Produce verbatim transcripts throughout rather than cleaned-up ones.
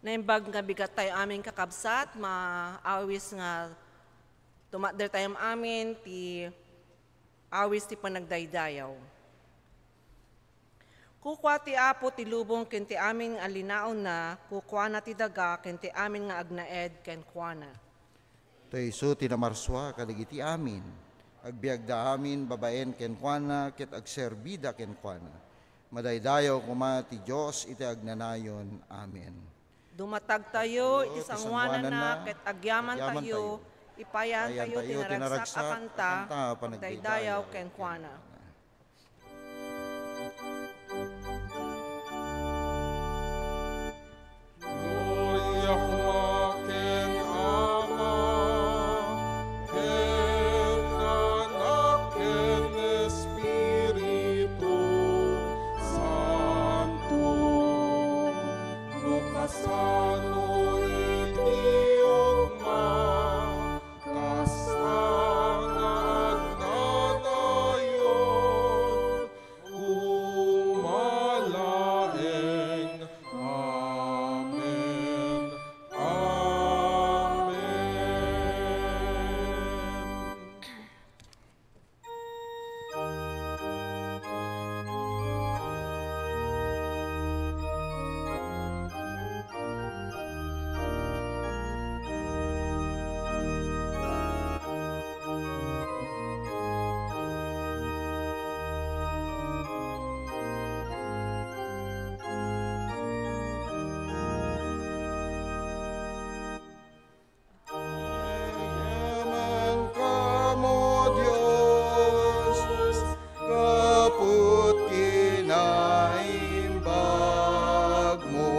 Naimbag nga bigat tayo amin, kakabsat, maawis nga tumakder tayo amin ti awis ti panagdaydayaw. Kukua ti Apo ti lubong ken ti amin nga allinaonna, kukuana ti daga ken ti amin nga agnaed kenkuana. Ta isu ti namarsua kadagiti amin. Agbiagda amin babaen kenkuana ket agserbida kenkuana. Madaydayaw koma ti Dios iti agnanayon. Amen. Dumatagtayo iti sangoananna ket agyamantayo, ipayantayo ti naragsak a kanta, pagdaydayaw kenkuana. Gloria koma ken Ama, ken Anak, ken Espiritu Santo, no kasano iti ugma, kasta nga agnanayon, koma laeng. Amen. Amen. Amen kamo, Dios, gapu ti kinaimbagmo.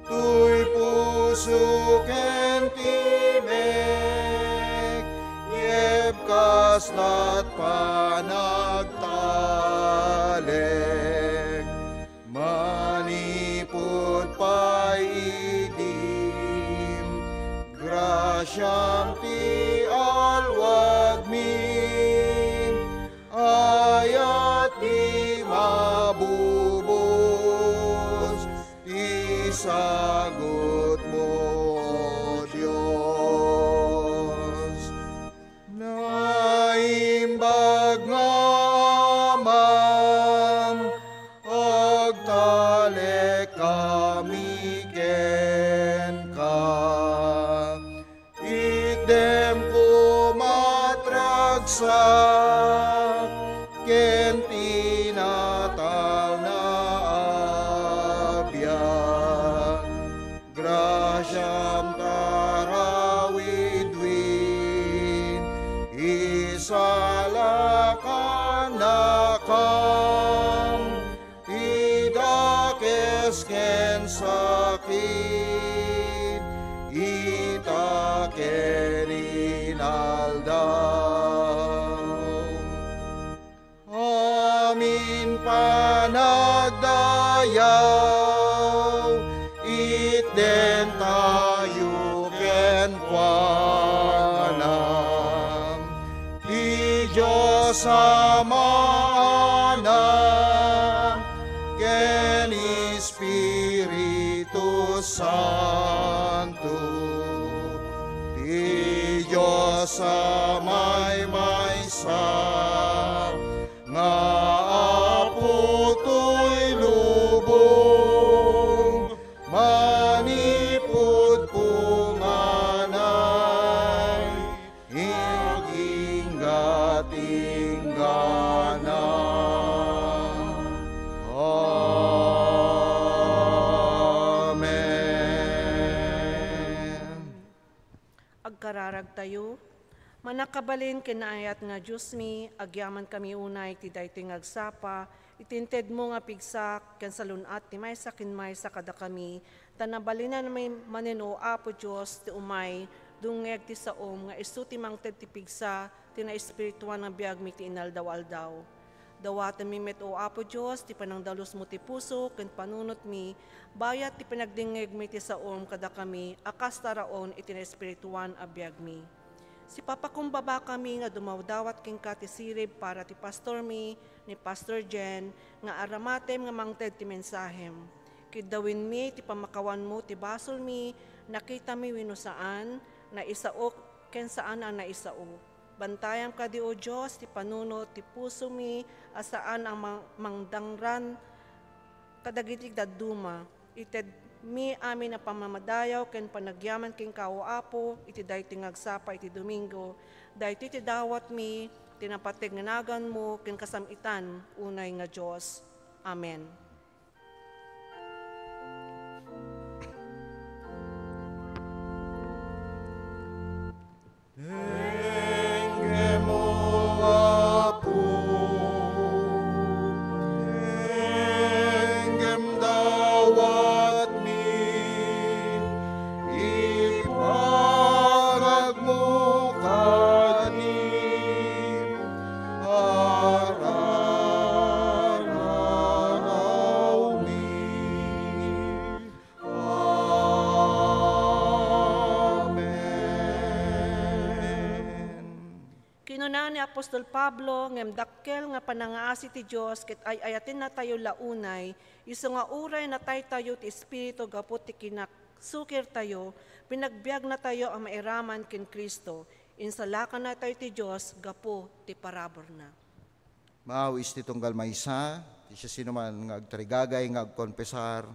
Toy puso ken timek, yebkas lat panagtalek. Manipud pay idim, grasiam ti alwagmi, ayat ti mabubos ti sagutmo, O Dios. Naimbag nga Amam, agtalekkami kenka. Itdem koma ti ragsak ken ti natalna a biag. Grasiam tarawidwin, isalakannakam ti dakes ken sakit, ita ken inaldaw. Amin panagdayaw, itdentayo kenkuana. Ti Dios Ama, Anak, ken Espiritu Santo, ti Dios a maymaysa, nga Apo toy lubong, manipud punganay, aginggatinggana. Amen. Agkararagtayo. Mannakabalin ken naayat nga Diosmi, agyamankami unay ti daytoy nga agsapa, iti intedmo nga pigsa ken salun-at ti maysa ken maysa kadakami, ta nabalinanmi manen, O Apo Dios, ti umay dungngeg ti saom nga isu ti mangted ti pigsa ti naespirituan nga biagmi ti inaldaw-aldaw. Dawatenmi met, O Apo Dios, ti panangdalusmo ti puso ken panunotmi, bayat ti panagdingngegmi ti saom kadakami a kas taraon iti naespirituan a biagmi. Sipapakumbabakami nga dumawdawat kenka ti sirib para ti pastormi, ni Pastor Jen, nga aramatem nga mangted ti mensahem. Kiddawinmi ti pammakawanmo ti basolmi, nakitami wenno saan, naisaok ken saan a naisao. Bantayam kadi, O Dios, ti panunot ti pusomi a saan a mang-, mangdangran kadagiti dadduma. Itedmi amin a pammamadayaw ken panagyaman kenka, O Apo, iti daytoy nga agsapa iti Domingo. Daytoy ti dawatmi, ti napateg nga naganmo ken kasam-itan, unay nga Dios. Amen. Denggem, O Apo, denggem dawatmi, iparagmo kadi, arararawmi. Amen. Kinuna ni apostol Pablo, ngem dakkel nga panangaasi ti Dios ket ay-ayatennatayo la unay, isu nga uray nataytayo ti Espiritu gapu ti kinaksukirtayo, pinagbiagnatayo a mairaman ken Cristo. Insalakannatayo ti Dios gapu ti paraburna. Maawis ti tunggal maysa, ti siasinoman nga agtarigagay nga agkonfesar,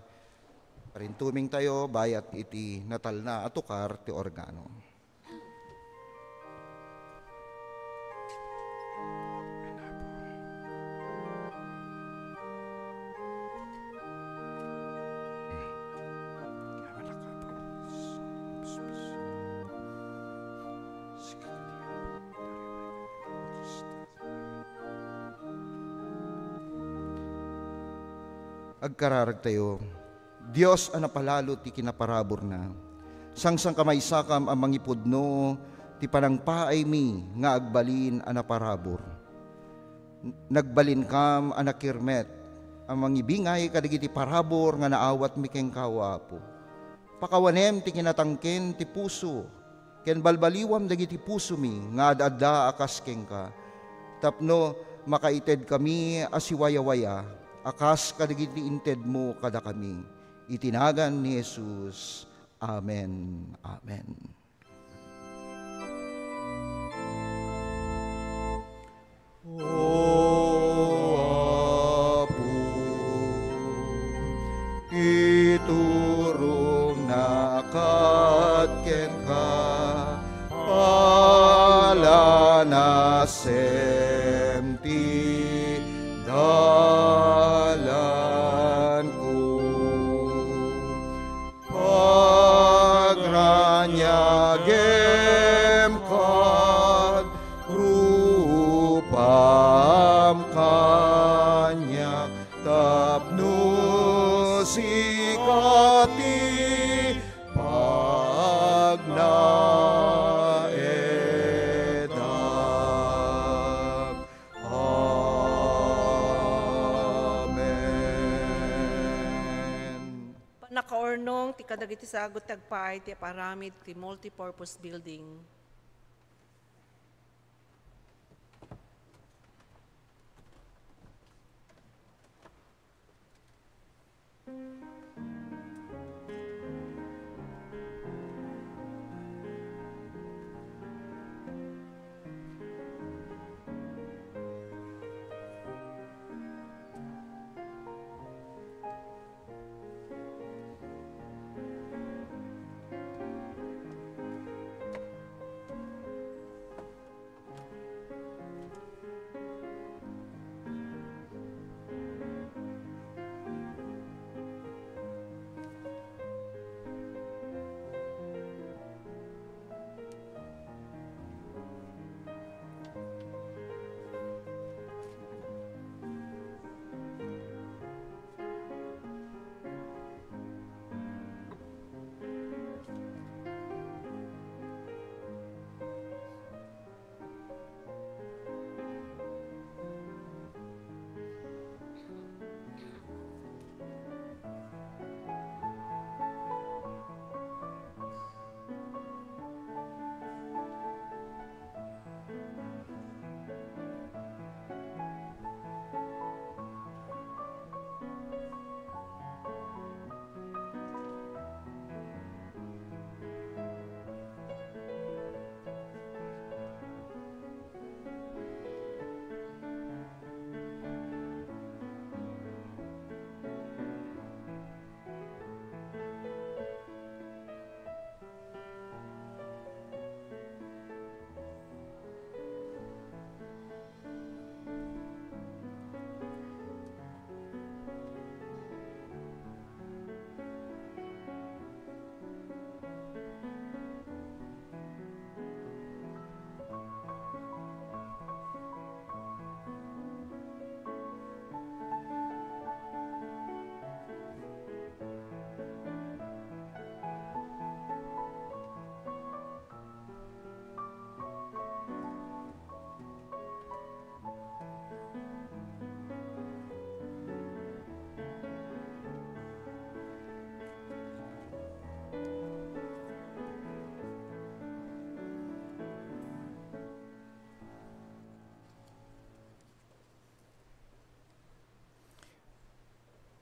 parintumingtayo bayat iti natalna a tukar ti organo. Agkararagtayo, Dios a napalalo ti kinaparaburna, sangsangkamaysakam a mangipudno ti panangpaaymi nga agbalin a naparabur. Nagbalinkam a nakirmet a mangibingay kadagiti parabur nga naawatmi kenka, O Apo. Pakawanem ti kinatangken ti puso ken balbaliwam dagiti pusomi nga ad-adda a kas kenka, tapno makaitedkami a siwayawaya a kas kadagiti intedmo kadakami. Iti nagan ni Jesus. Amen. Amen. O Apo, iturongnak kenka, palanasem ti dalanko. Pagraniagem kad rupam kaniak tapno sika ti pagnaedam. Pannakaurnong ti kadagiti sagut ti agpaay ti aparamid ti multipurpose building.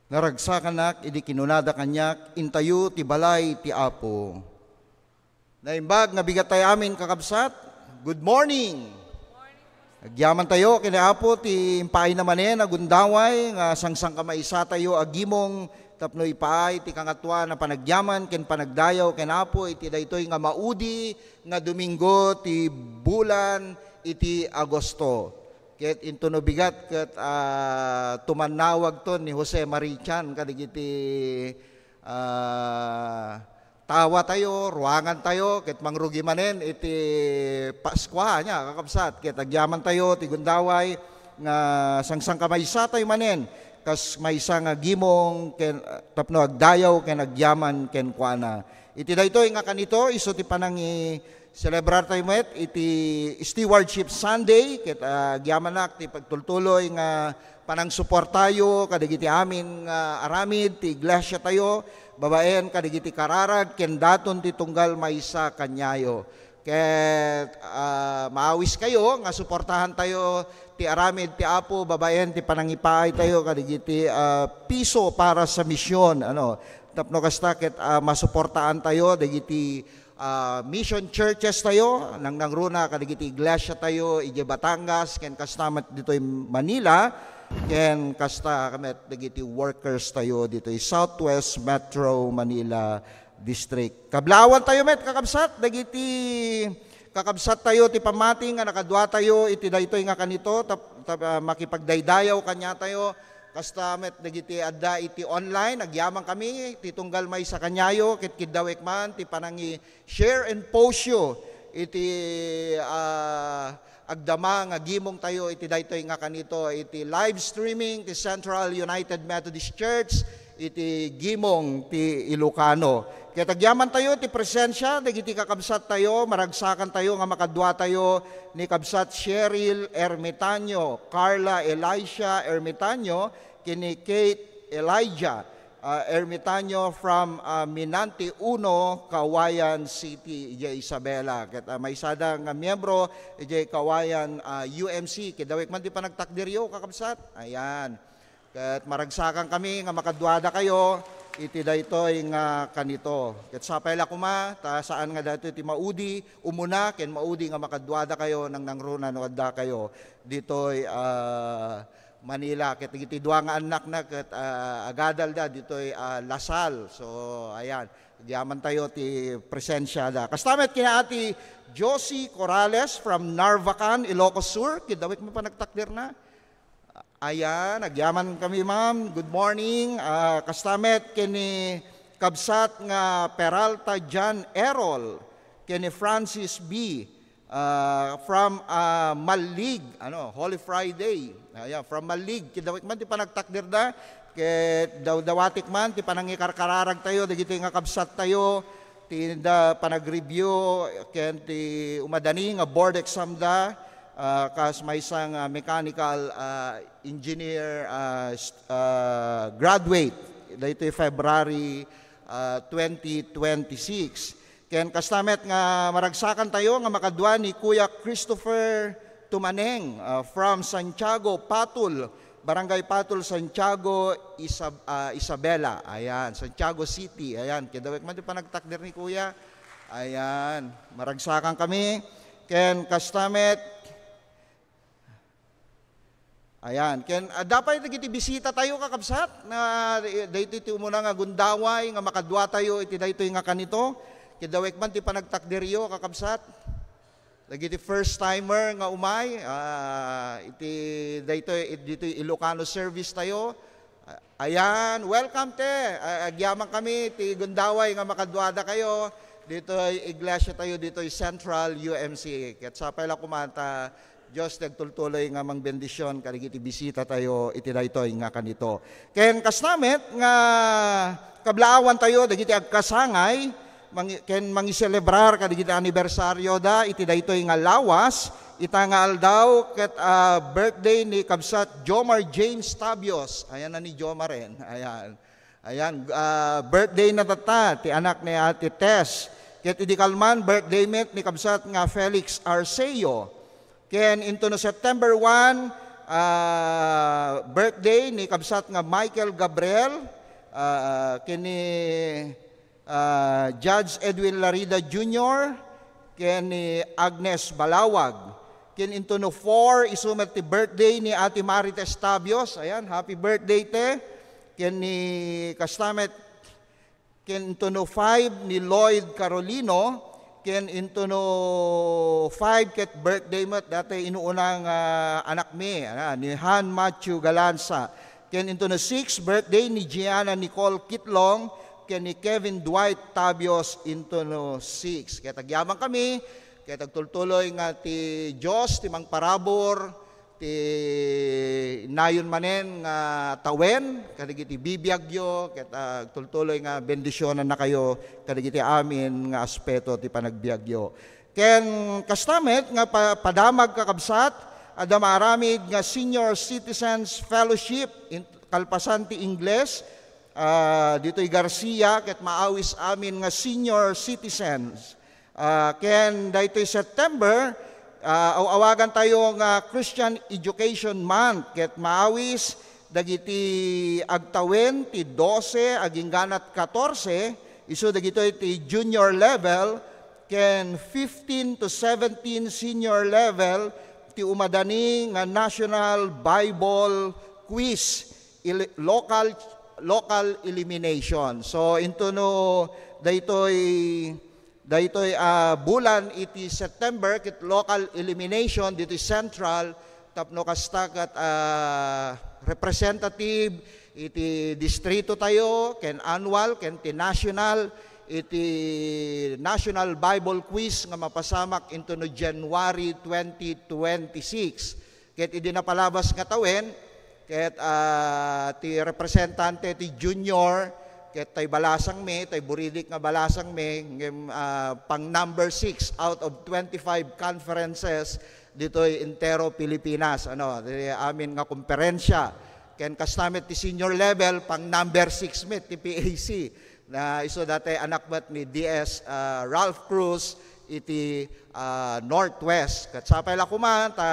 Naragsakanak idi kinunada kaniak, "Intayo ti balay ti Apo." Naimbag nga bigat tayo amin, kakabsat. Good morning! Agyaman tayo ken Apo ti impaayna manen a gundaway nga sangsangkamaysa tayo agimong tapno ipaay ti kangatoan a panagyaman ken panagdayaw ken Apo iti daytoy nga maudi nga Domingo ti bulan iti Agosto. Ket intono bigat ket, ah, tumannawagton ni Jose Marichan kadagiti, ah, tawa tayo, ruangan tayo, ket mangrugi manen iti Paskua, ania, kakabsat. Ket agyaman tayo ti gundaway nga sangsangkamaysa tayo manen kas maysa nga gimong ken, tapno agdayaw ken agyaman kenkuana. Iti daytoy nga kanito, isu ti panangi-, Celebrar tayo met iti Stewardship Sunday, ket, ah, agyamanak ti pagtultuloy nga panangsuportayo kadagiti amin nga aramid ti iglesia tayo, babaen kadagiti kararag ken daton ti tunggal maysa kaniayo. Ket, ah, maawiskayo nga suportahan tayo ti aramid ti Apo babaen ti panangipaay tayo kadagiti, ah, piso para sa mision, ano, tapno kasta ket, ah, masuportaan tayo dagiti ah, mission churches tayo, nangnangruna kadagiti iglesia tayo idiay Batangas, ken kasta met ditoy Manila, ken kasta met dagiti workers tayo ditoy Southwest Metro Manila District. Kablawan tayo met, kakabsat, dagiti kakabsat tayo ti pammati nga nakadua tayo iti daytoy nga kanito, tap-, tap-, ah, makipagdaydayaw kaniatayo, kasta met dagiti adda iti online, agyaman kami ti tunggal maysa kaniayo, ket kiddawek man ti panangi-, share and post yo iti, ah, agdama nga gimong tayo iti daytoy nga kanito, iti live streaming ti Central United Methodist Church iti gimong ti Ilocano. Ket agyaman tayo ti presensia dagiti kakabsat tayo, maragsakan tayo nga makadua tayo ni Kabsat Cheryl Ermitaño, Carla Elisha Ermitaño, ken ni Kate Elijah ah, Ermitaño from, ah, Minante Uno, Cauayan City, idiay Isabela. Ket, ah, maysada nga miyembro idiay Cauayan, ah, U M C. Kiddawek man ti panagtakderyo, kakabsat. Ayan. Ket maragsakan kami nga makaduada kayo iti daytoy nga kanito. Ket sapay la koma, ta saan nga daytoy ti maudi, umuna, ken maudi nga makaduada kayo, nangnangruna no adda kayo ditoy, ah, Manila, ket dagiti dua nga annakna ket, ah, agadalda ditoy, ah, La Salle. So, ayan, agyaman tayo ti presensiada. Kasta met kina Ate Josie Corrales from Narvacan, Ilocos Sur. Kiddawek man panagtakderna. Ayan, agyaman kami, ma'am. Good morning. Ah, kasta met ken ni kabsat nga Peralta John Errol, ken ni Francis B. Ah, from, ah, Malig, ano, Holy Friday. Ayan, from Malig, kiddawek man ti panagtakderda, ket daw-, dawatek man ti panangikarkararag tayo, dagiti nga kabsat tayo, ti da-, panag-review, ken ti umadani nga board exam da, ah, kas maysa nga mechanical, ah, engineer, ah, st-, ah, graduate, daytoy February, ah, twenty twenty-six. Ken kasta met nga maragsakan tayo nga makadua ni Kuya Christopher Tumaneng, ah, from Santiago, Patul, Barangay Patul, Santiago, Isab-, ah, Isabela. Ayan, Santiago City. Ayan, kiddawek man ti panagtakder ni Kuya. Ayan, maragsakan kami. Ken kasta met, Ayan, ken adda pay dagiti bisita tayo, kakabsat, na daytoy ti umuna nga gundaway nga makadua tayo iti daytoy nga kanito. Kiddawek man ti panagtakderyo, kakabsat. Dagiti first timer nga umay, ah, iti daytoy, ditoy Ilocano service tayo. Ayan, welcome te. A-, agyaman kami ti gundaway nga makaduada kayo ditoy iglesia tayo ditoy Central U M C. Ket sapay la koma ta Dios ti agtultuloy nga mangbendisyon kadagiti bisita tayo iti daytoy nga kanito. Ken kasta met nga kablaawan tayo dagiti agkasangay, mangi-, ken mangiselebrar kadagiti anibersaryo da iti daytoy nga lawas, ita nga aldaw ket, ah, birthday ni Kabsat Jomar James Tabios. Ayan na ni Jomar, eh. Ayan. Ayan, ah, birthday na tatta ti anak ni Ate Tess. Ket idi kalman, birthday met ni Kabsat nga Felix Arceo. Ken into no September one, ah, birthday ni kabsat nga Michael Gabriel, ah, ken ni, ah, Judge Edwin Larida Junior, ken ni Agnes Balawag. Ken into no four, isu met ti birthday ni Ate Marites Tabios. Ayan, happy birthday, te. Ken ni kastamet, ken into no five ni Lloyd Carolino, ken into no five ket birthday met dati inuuna nga anakmi, ana, ni Han Matthew Galanza. Ken into no six, birthday ni Gianna Nicole Kitlong, ken ni Kevin Dwight Tabios into no six. Ket agyaman kami, ket agtultuloy nga ti Dios ti mangparabur, ti nayon manen nga tawen kadagiti bibiagyo, ket, ah, agtultuloy nga bendisionannakayo kadagiti amin nga aspeto ti panagbiagyo. Ken kasta met nga pa-, padamag, kakabsat, adda maaramid nga Senior Citizens Fellowship, in-, kalpasan ti Ingles, ah, ditoy Garcia, ket maawis amin nga senior citizens. Ah, ken daytoy September, ah, aw-awagan tayo nga Christian Education Month, ket maawis dagiti agtawen ti dose agingganat katorse, isu dagitoy ti junior level, ken fifteen to seventeen senior level ti umadani nga National Bible Quiz, ili-, local, local elimination. So, into no daytoy, daytoy, ah, bulan iti September, ket local elimination ditoy Central, tapno kasta ket, ah, representative iti distrito tayo, ken annual, ken ti national, iti National Bible Quiz nga mapasamak into no January twenty twenty-six. Ket idi napalabas nga tawen, ket, ah, ti representante ti junior, ket tay balasangmi, tay buridik nga balasangmi, ngem, ah, pang number six out of twenty-five conferences ditoy entero Pilipinas, ano, ti amin nga komperensia. Ken kasta met ti senior level, pang number six met ti P A C. Na isu dati anak met ni D S, ah, Ralph Cruz iti, ah, Northwest. Ket sapay la koma ta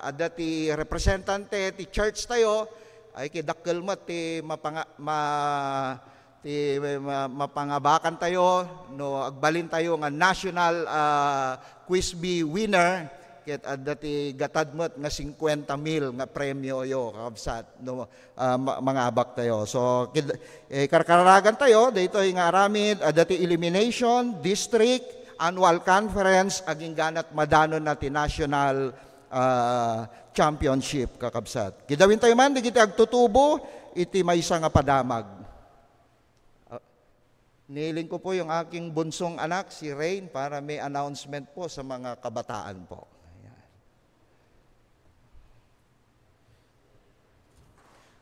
adda ti representante ti church tayo, ay, kidakkel met ti mapanga-, ma-, ti ma-, mapangabakan tayo no agbalin tayo nga national, ah, quiz bee winner, ket adda ti gatad met nga singkuenta mil nga premioyo, kakabsat, no, ah, ma-, mangabak tayo. So, kid-, eh, karkaragan tayo, daytoy nga aramid, adda ti elimination, district, annual conference, agingganat madanonna ti national, ah, championship, kakabsat. Kidawin tayo man, dagiti agtutubo, iti maysa nga padamag. Ah, niling ko po yung aking bunsong anak, si Rain, para may announcement po sa mga kabataan po. Ayan.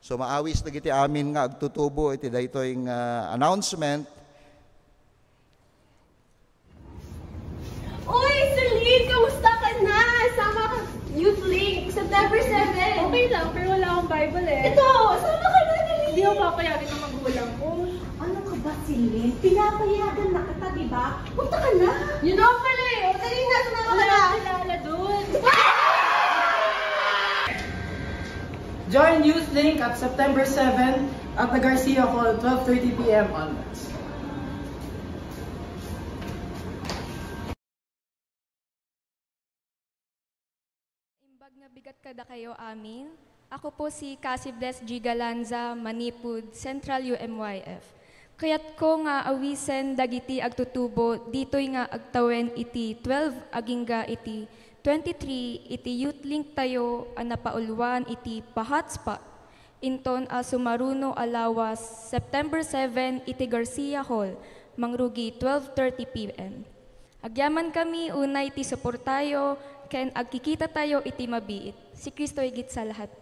So, maawis dagiti amin nga agtutubo iti daytoy nga announcement. Uy, Celine, kamusta ka na? Sama ka Youth Link, September seven. Okay lang, pero wala akong Bible eh. Ito, sama ka na, dali. Hindi ako papayagan ng magulang ko. Ano ka ba, Celine? Pinapayagan na kita, di ba? Punta ka na. Yun ako pala eh. O, dali na, sumama ka na. Wala akong kilala dun. Join Youth Link at September seven at the Garcia Hall, twelve thirty P M onwards. Imbag nga bigat kadakayo amin, ako po si Kasibles G. Galanza, manipud Central U M Y F. Kayatko nga awisen dagiti agtutubo ditoy nga agtawen iti twelve agingga iti twenty-three iti Youth Link tayo a napauluan iti pa-hotspot. Inton a sumaruno a lawas, September seven iti Garcia Hall, mangrugi twelve thirty P M. Agyaman kami unay ti suportayo ken agkikita tayo iti mabiit. Si Kristo higit sa lahat.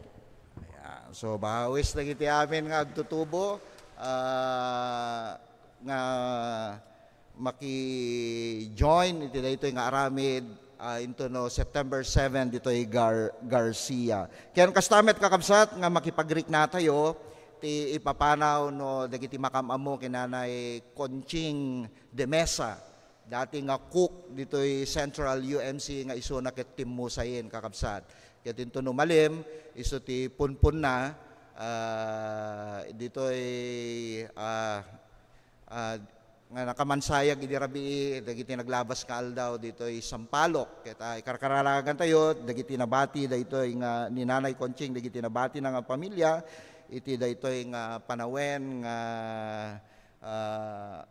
Ayan. So, maawis dagiti amin nga agtutubo, ah, nga maki-join iti daytoy nga aramid, ah, into no September seven ditoy Gar-, Garcia. Ken kasta met, kakabsat, nga makipagriknatayo ti ipapanaw no dagiti makam-ammo ken Nanay Conching de Mesa, dati nga cook ditoy Central U M C nga isuna ket timmusayen, kakabsat. Ket inton umalim, isu ti punpunna, ah, ditoy, ah, ah, nga nakamansayag idi rabii dagiti naglabas nga aldaw ditoy Sampaloc. Ket, ah, ikarkararagantayo dagiti nabati daytoy nga ni Nanay Conching, dagiti nabatina nga pamilia iti daytoy nga panawen nga, ah,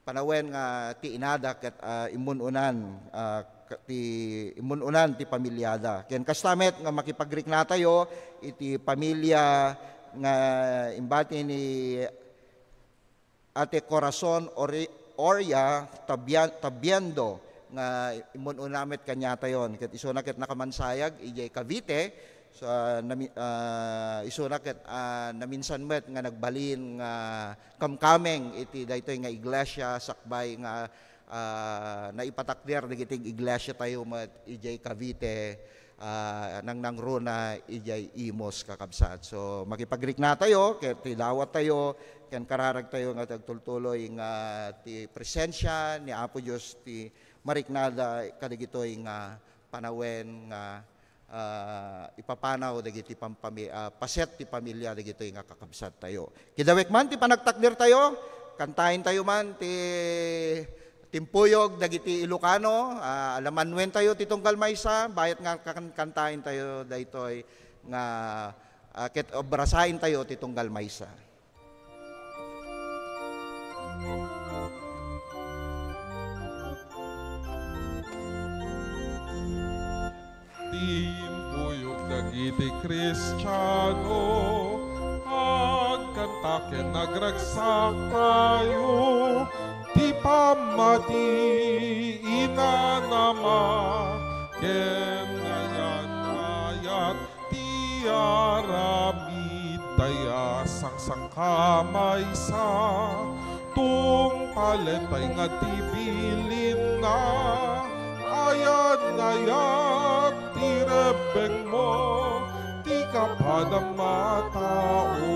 panawen nga ti inada ket, ah, immun-unan, ah, ka-, ti immun-unan ti pamiliada. Ken kasta met nga makipagriknatayo iti pamilia nga imbati ni Ate Corazon Ori-, Oria Tabian-, Tabiendo nga immun-una met kaniatayon. Ket isuna ket nakamansayag idiay Cavite, so, ah, nami-, ah, isuna ket, ah, naminsan met nga nagbalin nga kamkameng iti daytoy nga iglesia sakbay nga, ah, naipatakder dagiti iglesiatayo met idiay Cavite, ah, nangnangruna idiay Imus, kakabsat. So, makipagriknatayo ket ti dawattayo ken kararagtayo nga ti agtultuloy nga ti presensia ni Apo Dios ti mariknada kadagitoy nga panawen nga, ah, ipapanaw dagiti pampami-, ah, paset ti pamilia dagitoy nga kakabsattayo. Kidawek man ti panagtakdertayo, kantaentayo man ti timpuyog dagiti Ilocano, ah, alamanwentayo ti tunggal maysa, bayat nga kan-, kantaentayo daytoy nga, ah, ket obrasaentayo ti tunggal maysa. Timpuyog dagiti Kristiano, agkanta ken agragsak tayo, ti pammati inanama, ken ayat-ayat ti aramid tayo a sangsangkamaysa. Tungpalen tayo nga ti bilinna, ayat-ayat ti rebbengmo, ti kapadam a tao.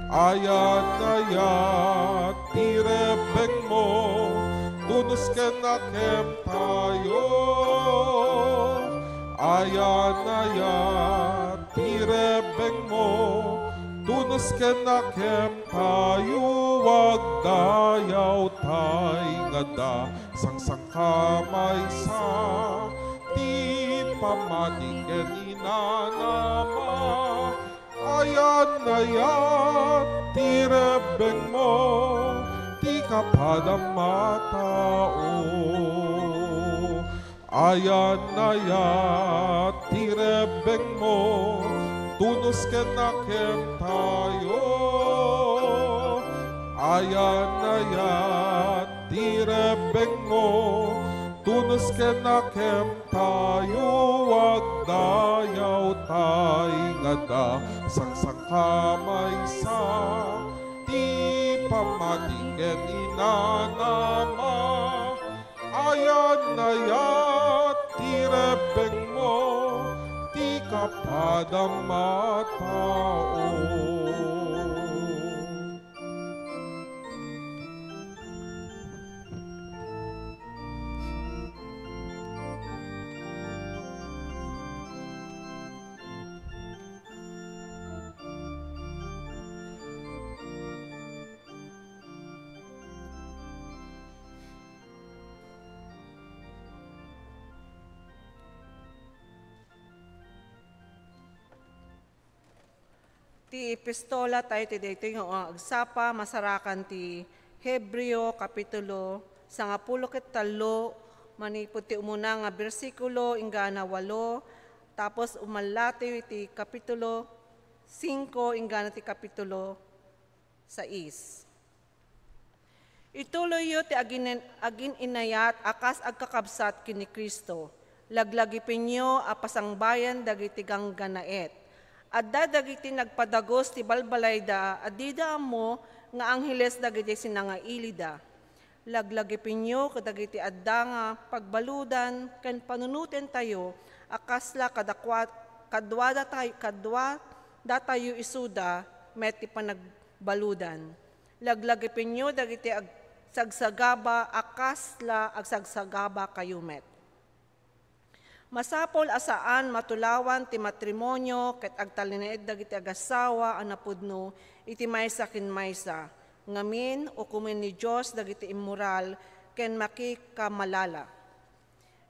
Ayat-ayat ti rebbengmo, tunus ken nakem tayo. Ayat-ayat ti rebbengmo, tunus ken nakem tayo, agdayaw tay nga adda sangsangkamaysa, ti pammati ken inanama. Ayat-ayat ti rebbengmo, ti kapadam a tao. Ayat-ayat ti rebbengmo, tunus ken nakem tayo. Ayat-ayat ti rebbengmo, tunus ken nakem tayo, agdayaw tay nga adda sangsangkamaysa, ti pammati ken inanama. Ayat-ayat ti rebbengmo, ti kapadam a tao. Ti epistola tayo ti daytoy nga agsapa, masarakan ti Hebreo, kapitulo sangapulo ket tallo, manipud ti umuna nga bersikulo, inggana walo, tapos umallatayo iti kapitulo singko, inggana ti kapitulo sais. Ituloyyo ti agin-, agin-inayat a kas agkakabsat ken ni Cristo. Laglagipenyo a pasangbayan dagiti ganggannaet. Adda dagiti nagpadagus ti balbalayda a dida ammo nga angheles dagiti sinangailida. Laglagipenyo kadagiti adda nga pagbaludan ken panunotentayo a kasla kadakua-, kaduadatayo, kaduadatayo isuda met ti panagbaludan. Laglagipenyo dagiti ag-, sagsagaba a kasla agsagsagabakayo met. Masapul a saan matulawan ti matrimonio ket agtalinaed dagiti agassawa a napudno iti maysa ken maysa. Ngamin, ukomen ni Dios dagiti immoral ken makikamalala.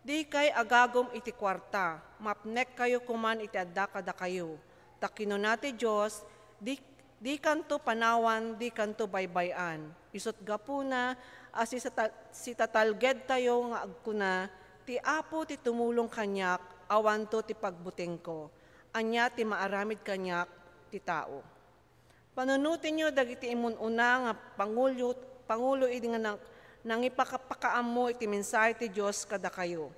Dikay agagum iti kuarta, mapnekkayo koman iti adda kadakayo. Ta kinuna ti Dios, "Di, dikanto panawan, dikanto baybay-an." Isut' gapuna a sisata-, sitatalgedtayo nga agkuna, "Ti Apo ti tumulong kaniak, awanto ti pagbutengko. Ania ti maaramid kaniak ti tao?" Panunotenyo dagiti immun-una nga pangulo, pangulo idi nga nang-, nangipakapakaammo iti mensahe ti Dios kadakayo.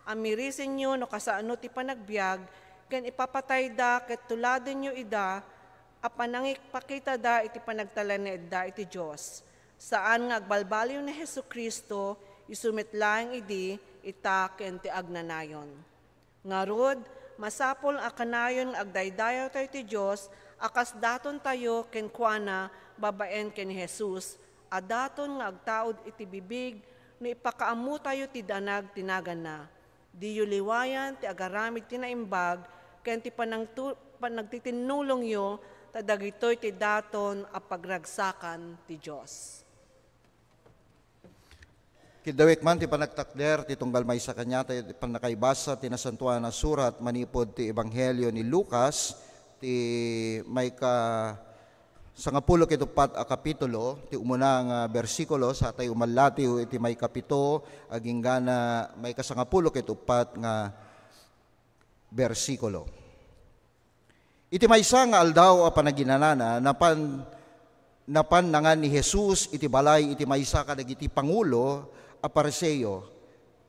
Ammirisenyo no kasano ti panagbiag ken ipapatayda ket tuladenyo ida a panangipakitada iti panagtalinaedda iti Dios. Saan nga agbalbaliw ni Jesu-Cristo, isu met laeng idi, ita ken ti agnanayon. Ngarud, masapul a kanayon nga agdaydayawtayo ti Dios a kas datontayo kenkuana babaen ken ni Jesus a daton nga agtaud iti bibig no ipakaammotayo ti danag ti naganna. Diyo liwayan ti agaramid ti naimbag ken ti panangtu-, panagtitinnulongyo ta dagitoy ti daton a pagragsakan ti Dios. Kiddawek man ti panagtakder ti tunggal maysa kaniatayo ti pannakaibasa ti Nasantoan a Surat manipud ti Ebanghelio ni Lucas, ti maika sangapulo ket uppat a kapitulo, ti umuna nga bersikulo, sa tayo umallatiw iti maikapito agingga na maikasangapulo ket uppat nga bersikulo. Iti maysa nga aldaw a panaginanana, napan, napan nangan ni Jesus iti balay iti maysa kadagiti pangulo a Fariseo,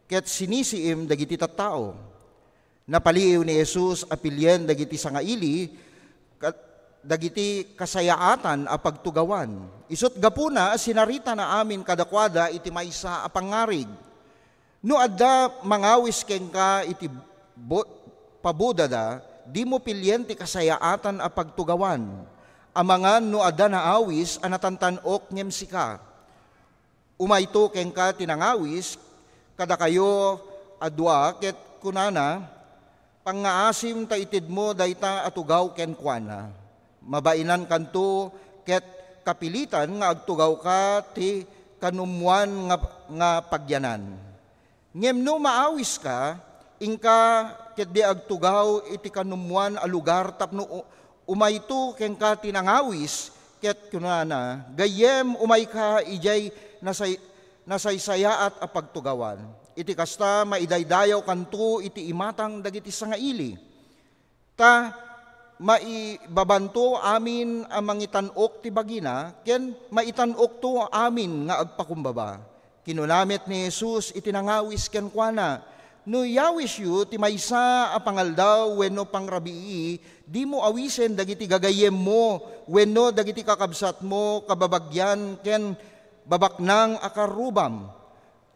ket sinisiim dagiti tattao. Napaliiw ni Jesus a pilien dagiti sangaili, ka-, dagiti kasayaatan a pagtugawan. Isut' gapuna, sinaritana amin kadakuada iti maysa a pangngarig. No adda mangawis kenka iti bo-, pabodada, dimo pilien ti kasayaatan a pagtugawan. Amangan no adda naawis a natantan-ok ngem sika. Umayto kenka ti nangawis kadakayo a dua ket kunana, "Pangngaasim ta itedmo dayta a tugaw kenkuana." Mabainankanto ket kapilitan nga agtugawka ti kanummoan nga, nga pagyanan. Ngem no maawiska, inka ketdi agtugaw iti kanummoan a lugar tapno u-, umayto kenka ti nangawis, ket kunana, "Gayyem, umayka idiay nasay-, nasaysayaat a pagtugawan." Iti kasta, maidaydayawkanto iti imatang dagiti sangaili. Ta maibabanto amin a mangitan-ok ti bagina, ken maitan-okto amin nga agpakumbaba. Kinuna met ni Jesus iti nangawis kenkuana, "No iyawisyo ti maysa a pangaldaw wenno pangrabii, dimo awisen dagiti gagayyemmo wenno dagiti kakabsatmo, kababagian ken babaknang a karrubam."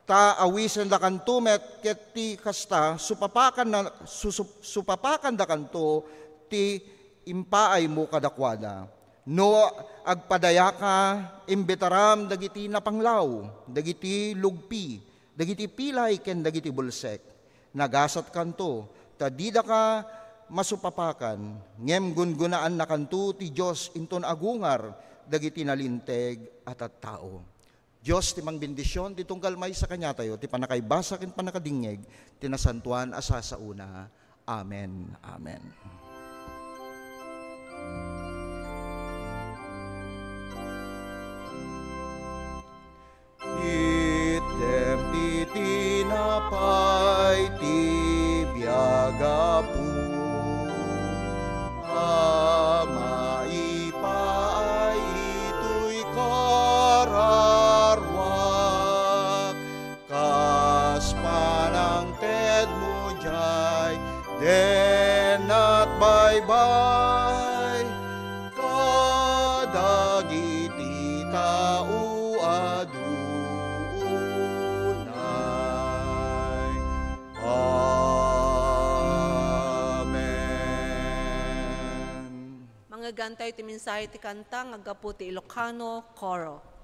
Ta awisendakanto met ket ti kasta, supapakanna-, susup-, supapakandakanto ti impaaymo kadakuada. No agpadayaka, imbitaram dagiti napanglaw, dagiti lugpi, dagiti pilay ken dagiti bulsek. Nagasatkanto, ta didaka masupapakan, ngem gungunaannakanto ti Dios inton agungar dagiti nalinteg a tattao. Dios ti mangbendision ti tunggal maysa kaniatayo ti pannakaibasa ken pannakadingngeg ti nasantoan a sasaona. Amen. Amen. Itdem ti tinapay ti biag, Apo, a maipaay itoy kararuak, kas panangtedmo diay dennat baybay kadagiti tao a dunay. Amen. Mangngegantayo ti mensahe ti kanta nga aggapu ti Ilocano Coro.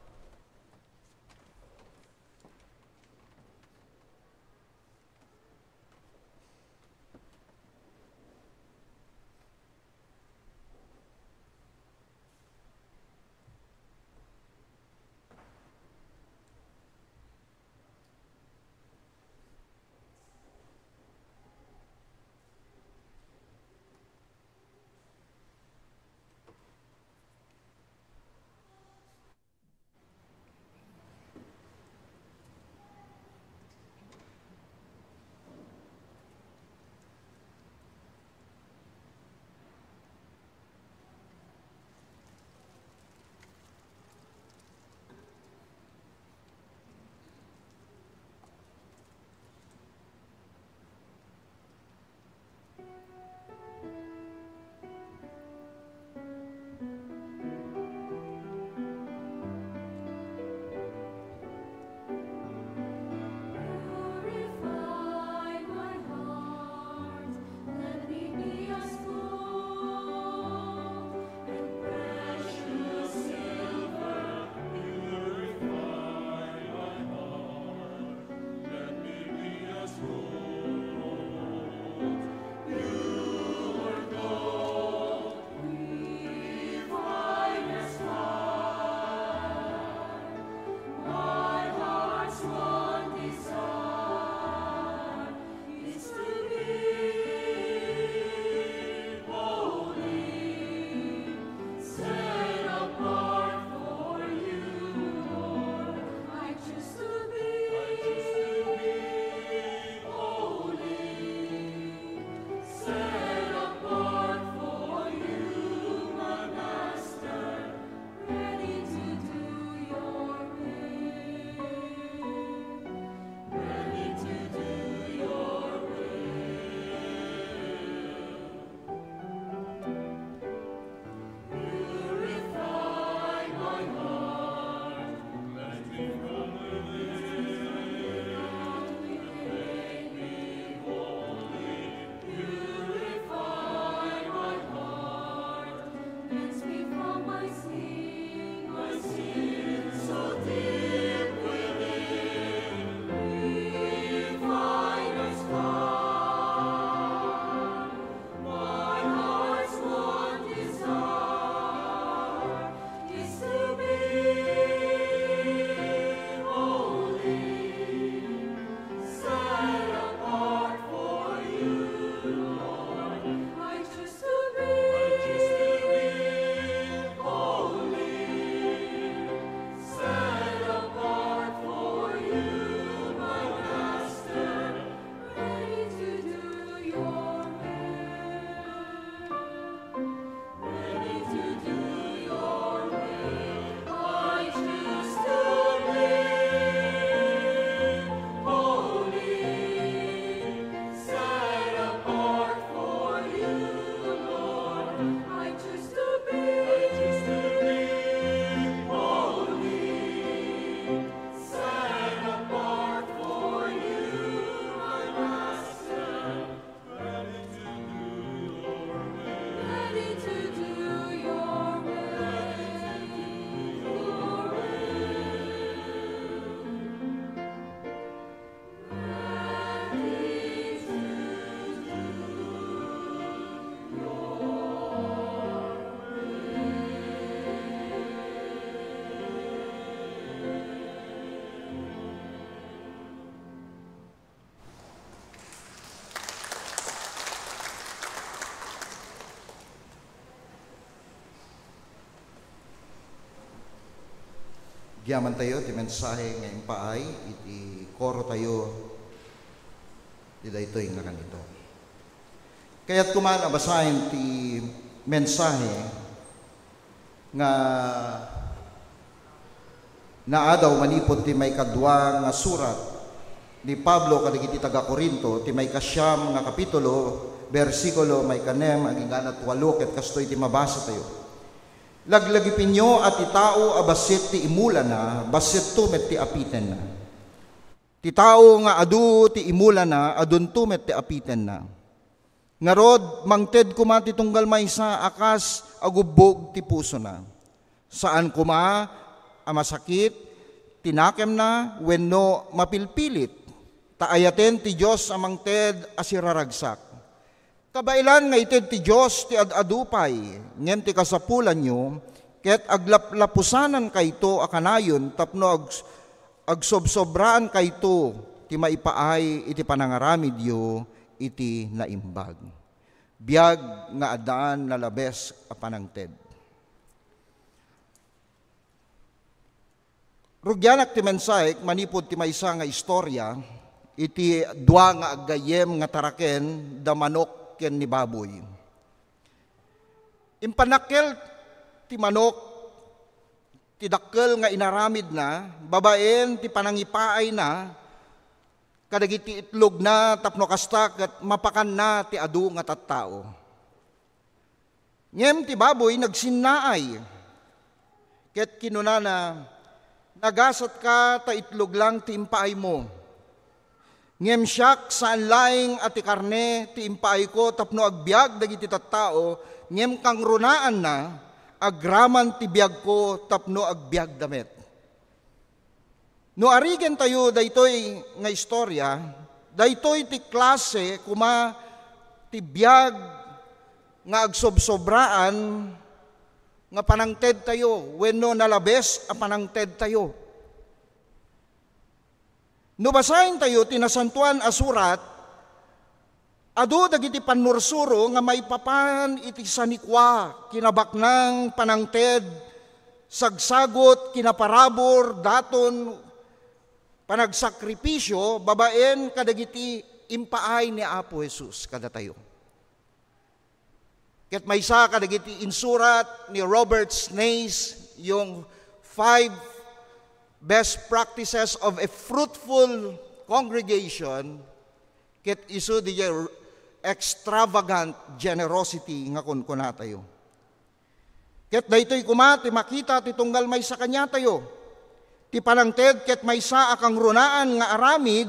Yamantayo ti mensahe nga impaay iti koro tayo ti daytoy nga kanito. Kayat koma a basaen ti mensahe nga naadaw manipud ti maikadua nga surat ni Pablo kadagiti taga-Corinto, ti maikasiam nga kapitulo, bersikulo maikanem agingga tualo, ket kastoy ti mabasa tayo. Laglagipenyo a ti tao a bassit ti imulana, bassitto met ti apitenna. Ti tao nga adu ti imulana, adunto met ti apitenna. Ngarud, mangted koma ti tunggal maysa a kas agubbog ti pusona. Saan koma a masakit ti nakemna wenno mapilpilit, ta ayaten ti Dios a mangted a siraragsak. Kabaelan nga ited ti Dios ti ad-adu pay, ngem ti kasapulanyo, ket aglaplapusanankayto a kanayon tapno ag-, agsobsobraankayto ti maipaay iti panangaramidyo iti naimbag. Biag nga addaan nalabes a panangted. Rugianak ti mensahe manipud ti maysa nga istorya iti dua nga aggayyem nga taraken da manok ken ni baboy. Impannakkel ti manok ti dakkel nga inaramidna babaen ti panangipaayna kadagiti itlogna tapno kasta ket mapakanna ti adu nga tattao. Ngem ti baboy nagsinnaay, ket kinunana, "Nagasatka ta itlog lang ti impaaymo. Ngem siak, saan laeng a ti karne ti impaayko tapno agbiag dagiti tattao, ngem kangrunaanna, agraman ti biagko tapno agbiagda met." No arigentayo daytoy nga istorya, daytoy ti klase koma ti biag nga agsobsobraan nga panangtedtayo wenno nalabes a panangtedtayo. No basaentayo ti Nasantoan a Surat, adu dagiti pannursuro nga maipapan iti sanikua, kinabaknang, panangted, sagsagut, kinaparabur, daton, panagsakripisio babaen kadagiti impaay ni Apo Jesus kadatayo. Ket maysa kadagiti insurat ni Robert Snaith, yung Five Best Practices of a Fruitful Congregation, ket isu di extravagant generosity nga kunkunatayo. Ket daytoy koma ti makita ti tunggal maysa kaniatayo. Ti panangted ket maysa a kangrunaan nga aramid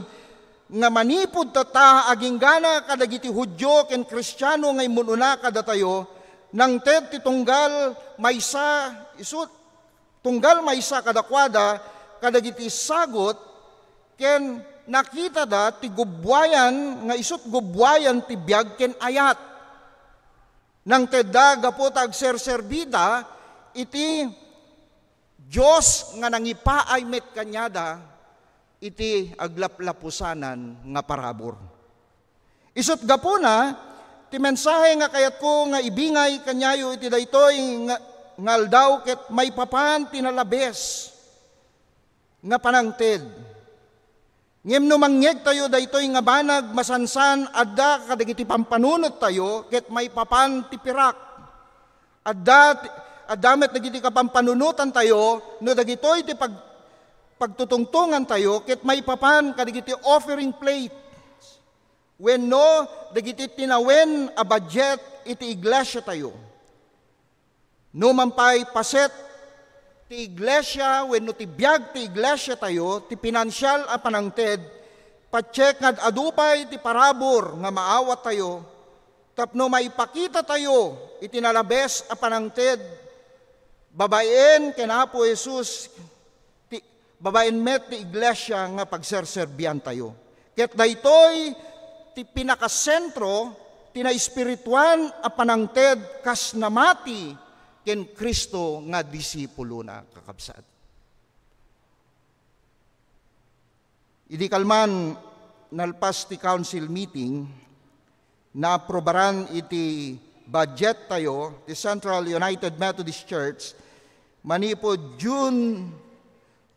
nga manipud tatta, aginggana kadagiti Judio ken Kristiano nga immun-una kadatayo, nangted ti tunggal maysa isu, tunggal maysa kadakuada kadagiti sagut ken nakitada ti gubbuayan nga isut' gubbuayan ti biag ken ayat. Nangtedda gapu ta agserserbida iti Dios nga nangipaay met kaniada iti aglaplapusanan nga parabur. Isut' gapuna, ti mensahe nga kayatko nga ibingay kaniayo iti daytoy nga, nga aldaw ket maipapan ti nalabes nga panangted. Ngem no mangngegtayo daytoy nga banag, masansan, adda kadagiti pampanunottayo ket maipapan ti pirak. Adda, adda met dagiti kapampanunotantayo no dagitoy ti pag-, pagtutungtongantayo ket maipapan kadagiti offering plate wenno dagiti tinawen a budget iti iglesiatayo. No man pay paset ti iglesia wenno ti biag ti iglesiatayo ti pinansial a panangted, patiek nga ad-adu pay ti parabur nga maawattayo tapno maipakitatayo iti nalabes a panangted babaen ken Apo Jesus ti, babaen met ti iglesia nga pagserserbiantayo. Ket daytoy ti pinakasentro ti naespirituan a panangted kas namati ken Cristo nga disipulona, kakabsat. Idi kalman nalpas ti council meeting, naaprubaran iti budget tayo ti Central United Methodist Church manipud June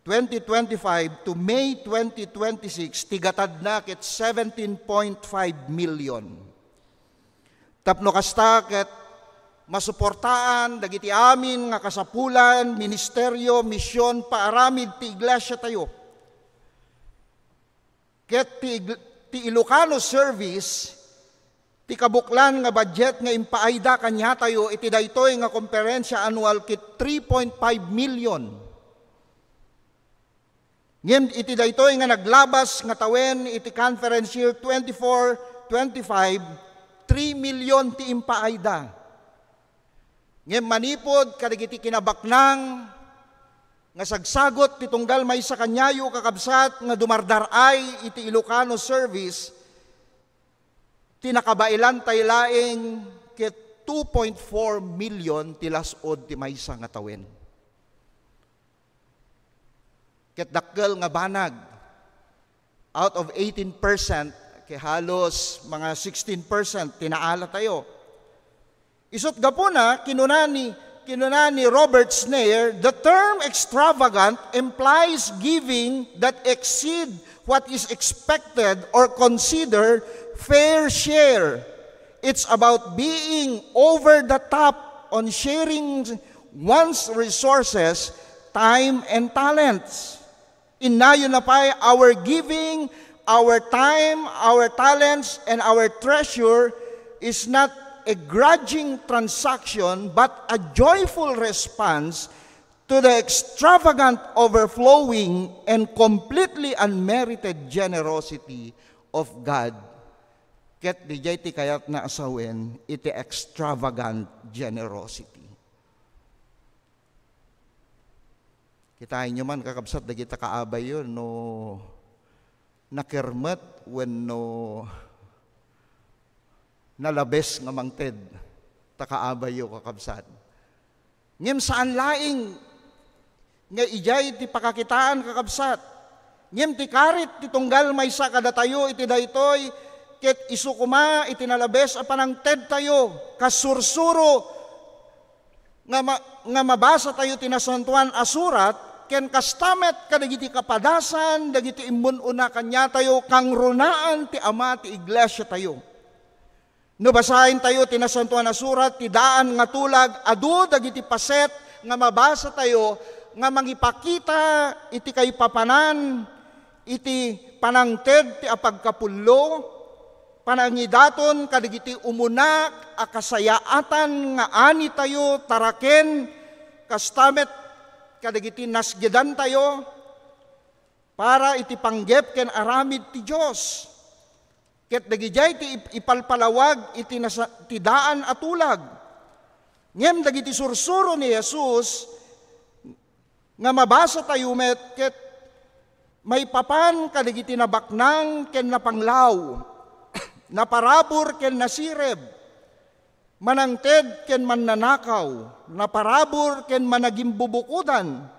twenty twenty-five to May twenty twenty-six, ti gatadna ket seventeen point five million. Tapno kasta ket masuportaan dagiti amin nga kasapulan, ministerio, mision, paaramid ti iglesiatayo. Ket ti ig-, ti Ilocano service, ti kabuklan nga budget nga impaayda kaniatayo iti daytoy nga komperensia annual ket three point five million. Ngem iti daytoy nga naglabas nga tawen iti conference year twenty-four twenty-five, three million ti impaayda. Ngem manipud kadagiti kinabaknang nga sagsagot ti tunggal maysa kaniayo, kakabsat, nga dumardar-ay iti Ilocano service, ti nakabaelan tay laeng ket two point four million ti las-ud ti maysa nga tawen. Ket dakkel nga banag, out of eighteen percent, ket halos mga sixteen percent ti naala tayo. Isut' gapuna, kinuna ni, kinuna ni Robert Snair, "The term extravagant implies giving that exceed what is expected or considered fair share. It's about being over the top on sharing one's resources, time, and talents." Innayon na pay, our giving, our time, our talents, and our treasure is not a grudging transaction, but a joyful response to the extravagant, overflowing, and completely unmerited generosity of God. Ket didiay ti kayatna a sawen iti extravagant generosity. Kitaenyo man, kakabsat, dagita kaabayyo no nakermet wenno nalabes nga mangted ta kaabayyo, kakabsat. Ngem saan laeng nga idiay ti pakakitaan, kakabsat. Ngem ti karit ti tunggal maysa kadatayo iti daytoy, ket isu koma iti nalabes a panangtedtayo, kas sursuro nga ma-, nga mabasatayo ti Nasantoan a Surat, ken kasta met kadagiti kapadasan dagiti immun-una kaniatayo, kangrunaan ti Ama ti iglesiatayo. No basaentayo ti Nasantoan a Surat, ti daan nga tulag, adu dagiti paset nga mabasatayo nga mangipakita iti kaipapanan iti panangted ti apagkapullo, panangidaton kadagiti umuna a kasayaatan nga anitayo taraken, kasta met kadagiti nasgedantayo para iti panggep ken aramid ti Dios. Ket dagidiay ti ip-, ipalpalawag iti nasa-, ti daan a tulag. Ngem dagiti sursuro ni Jesus nga mabasatayo met ket maipapan kadagiti nabaknang ken napanglaw, naparabur ken nasirib, manangted ken mannanakaw, naparabur ken managimbubukodan,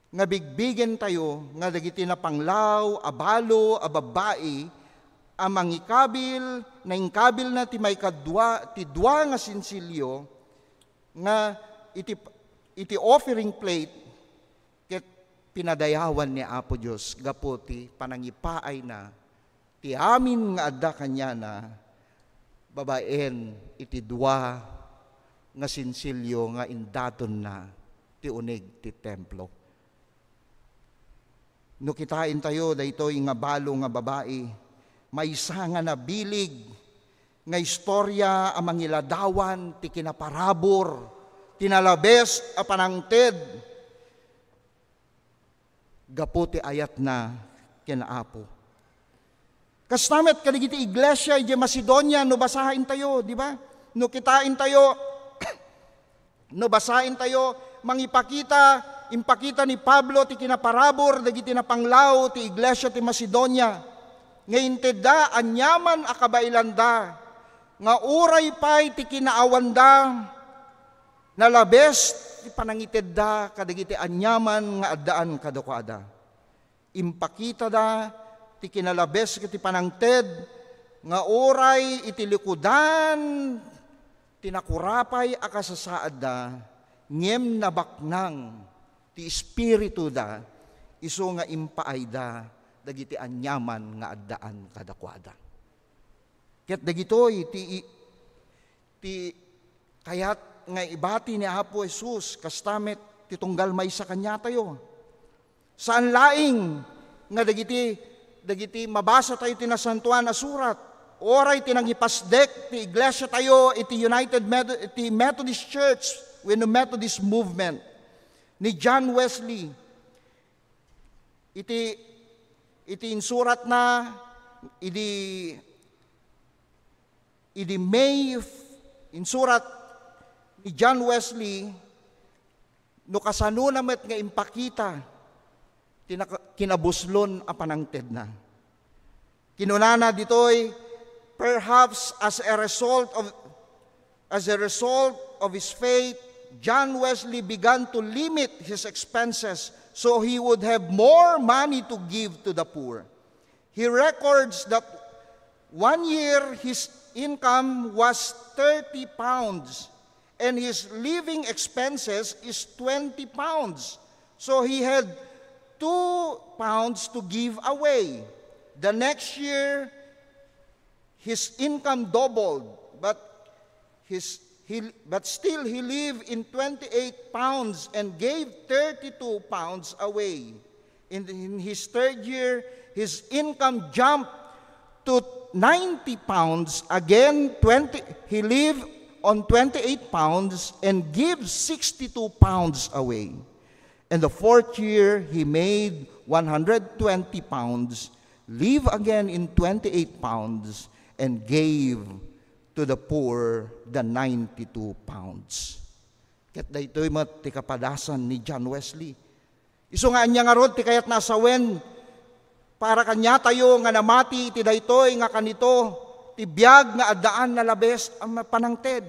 nga bigbigentayo nga dagiti napanglaw a balo a babbai a mangikabil, naingkabilna ti maikadua, ti dua nga sinsilio nga iti, iti offering plate, ket pinadayawan ni Apo Dios gapu ti panangipaayna ti amin nga adda kaniana babaen iti dua nga sinsilio nga indatonna ti uneg ti templo. No kitaentayo daytoy nga balo nga babai, maysa nga nabilig nga istorya a mangiladawan ti kinaparabur, ti nalabes a panangted gapu ti ayatna ken Apo. Kasta met kadagiti iglesia idiay Macedonia, no basaentayo, di ba? No kitaentayo, no basaentayo, mangipakita, impakita ni Pablo ti kinaparabur dagiti napanglaw ti iglesia ti Macedonia, nga intedda aniaman a kabaelanda, nga uray pay ti kinaawanda, nalabes ti panangitedda kadagiti aniaman nga addaan kadakuada. Impakitada ti kinalabes ket ti panangted nga uray iti likudan ti nakurapay a kasasaadda, ngem nabaknang ti Espirituda, isu nga impaayda dagiti aniaman nga addaan kadakuada. Ket dagitoy ti, ti kayat nga ibati ni Apo Jesus, kasta met ti tunggal maysa kaniatayo. Saan laeng nga dagiti, dagiti mabasa tayo ti Nasantoan a Surat, uray ti nangipasdek ti iglesia tayo iti United Metho-, iti Methodist Church wenno Methodist Movement ni John Wesley. Iti, iti insuratna, idi, idi May, insurat ni John Wesley, no kasanona met nga impakita ti naka-, kinabuslon a panangtedna. Kinunana ditoy, perhaps as a result of, as a result of his faith, John Wesley began to limit his expenses so he would have more money to give to the poor. He records that one year his income was thirty pounds and his living expenses is twenty pounds. So he had two pounds to give away. The next year, his income doubled, but his, he, but still he lived in twenty-eight pounds and gave thirty-two pounds away. In, in his third year, his income jumped to ninety pounds. Again, twenty, he lived on twenty-eight pounds and gave sixty-two pounds away. And the fourth year, he made one hundred twenty pounds, live again in twenty-eight pounds, and gave to the poor the ninety-two pounds. Ket daytoy met ti kapadasan ni John Wesley. Isu nga ania ngarud ti kayatna a sawen para kaniatayo nga namati iti daytoy nga kanito ti biag nga addaan nalabes a panangted.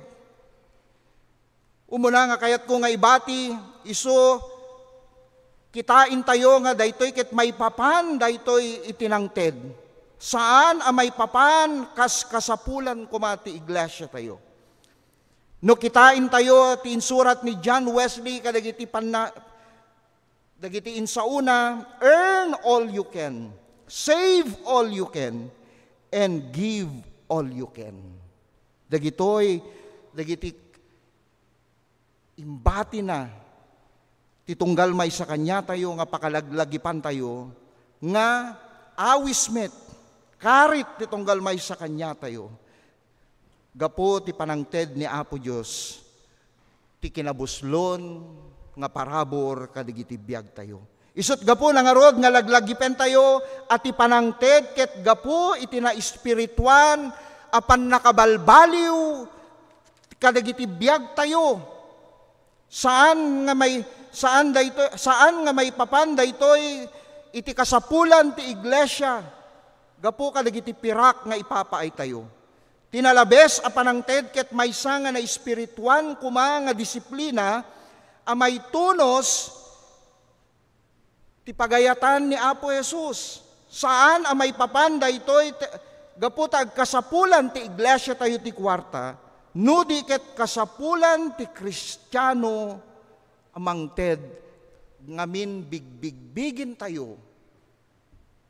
Umuna nga kayatko nga ibati, isu, kitaentayo nga daytoy ket maipapan daytoy iti nangted. Saan a maipapan kas kasapulan koma ti iglesiatayo. No kitaentayo ti insurat ni John Wesley kadagiti panna-, dagiti insaona, "Earn all you can, save all you can, and give all you can." Dagitoy, dagiti imbatina ti tunggal maysa kaniatayo nga pakalaglagipantayo nga awis met, karit ti tunggal maysa kaniatayo. Gapu ti panangted ni Apo Dios, ti kinabuslon nga parabur kadagiti biagtayo. Isut' gapuna ngarud nga laglagipentayo a ti panangted ket gapu iti naespirituan a pannakabalbaliw kadagiti biagtayo. Saan nga may, saan daytoy, saan nga maipapan daytoy iti kasapulan ti iglesia gapu kadagiti pirak nga ipapaaytayo. Ti nalabes a panangted ket maysa nga naespirituan koma nga disiplina a maitunos ti pagayatan ni Apo Jesus. Saan a maipapan daytoy te-, gapu ta agkasapulan ti iglesiatayo ti kuarta, no di ket kasapulan ti Kristiano a mangted ngamin bigbigbigentayo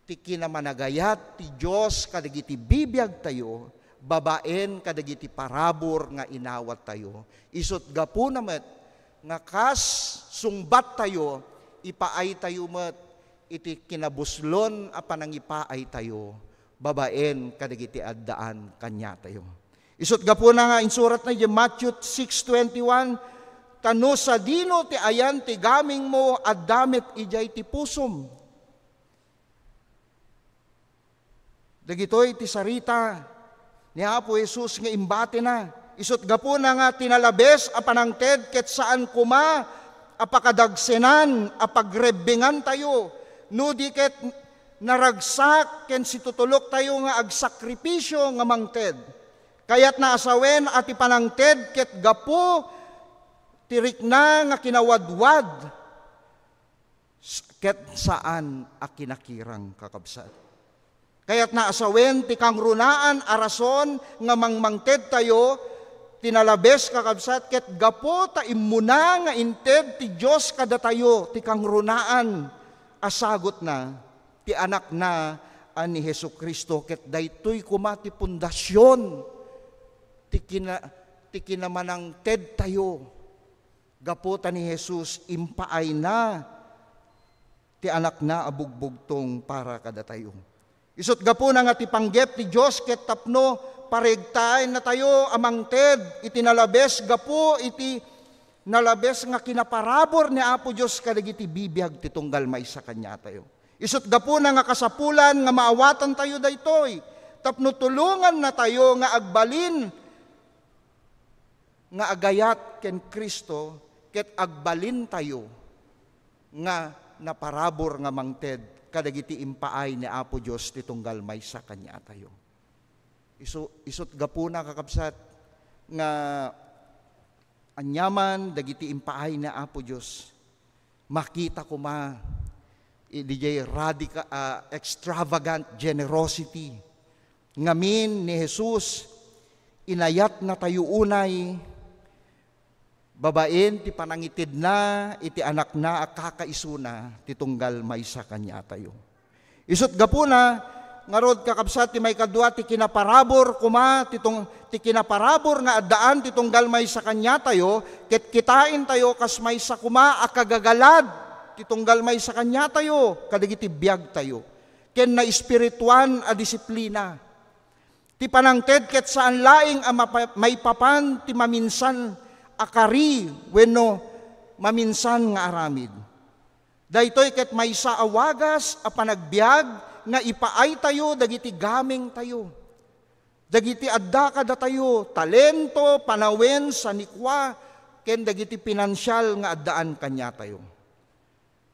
ti kinamanagayat ti Dios kadagiti bibiagtayo babaen kadagiti parabur nga inawattayo. Isut' gapuna met nga kas sungbattayo, ipaaytayo met iti kinabuslon a panangipaaytayo babaen kadagiti addaan kaniatayo. Isut' gapuna nga insuratna idiay Matthew six twenty-one, "Ta no sadino ti ayan ti gamingmo, adda met idiay ti pusom." Dagitoy ti sarita ni Apo Jesus nga imbatina. Isut' gapuna nga ti nalabes a panangted ket saan koma a pakadagsenan a pagrebbingantayo, no di ket naragsak ken situtuloktayo nga agsakripisio nga mangted. Kayatna a sawen a ti panangted ket gapu ti rikna nga kinawadwad. S-, ket saan a kinakirang, kakabsat. Kayatna a sawen ti kangrunaan a rason nga mangmangtedtayo, Ti nalabes, kakabsat, ket gapu ta immuna nga inted ti Dios kadatayo ti kangrunaan a sagutna, ti Anakna a ni Jesu-Cristo, ket daytoy koma ti pundasion ti kina-, ti kinamanangtedtayo. Gapu ta ni Jesus, impaayna ti Anakna a bugbugtong para kadatayo. Isut' gapuna nga ti panggep ti Dios ket tapno paregtaennatayo a mangted iti nalabes gapu iti nalabes nga kinaparabur ni Apo Dios kadagiti bibiag ti tunggal maysa kaniatayo. Isut' gapuna nga kasapulan nga maawatantayo daytoy tapno tulongannatayo nga agbalin nga agayat ken Cristo ket agbalintayo nga naparabur nga mangted kadagiti impaay ni Apo Dios ti tunggal maysa kaniatayo. Isu-, isut' gapuna, kakabsat, nga aniaman dagiti impaay ni Apo Dios, makita koma idiay radica-, ah, extravagant generosity ngamin ni Jesus. Inayatnatayo unay babaen ti panangitedna iti Anakna a kakaisuna ti tunggal maysa kaniatayo. Isut' gapuna, ngarud, kakabsat, ti maikadua, ti kinaparabur koma, ti tung-, ti kinaparabur nga addaan ti tunggal maysa kaniatayo, ket kitaentayo kas maysa koma a kagagalad ti tunggal maysa kaniatayo kadagiti biagtayo ken naespirituan a disiplina. Ti panangted ket saan laeng a mapa-, maipapan ti maminsan a kari wenno maminsan nga aramid. Daytoy ket maysa a wagas a panagbiag nga ipaaytayo dagiti gamengtayo, dagiti adda kadatayo, talento, panawen, sanikua, ken dagiti pinansial nga addaan kaniatayo.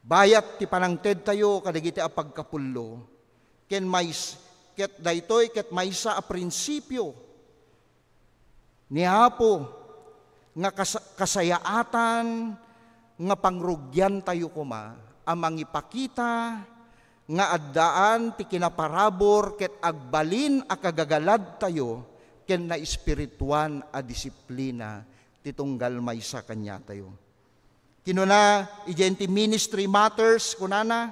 Bayat ti panangtedtayo kadagiti a pagkapullo, ken mais-, ket daytoy ket maysa a prinsipio ni Apo nga kas-, kasayaatan nga pangrugiantayo koma a mangipakita nga addaan ti kinaparabur ket agbalin a kagagaladtayo ken naespirituan a disiplina ti tunggal maysa kaniatayo. Kinuna, idiay ti Ministry Matters, kunana,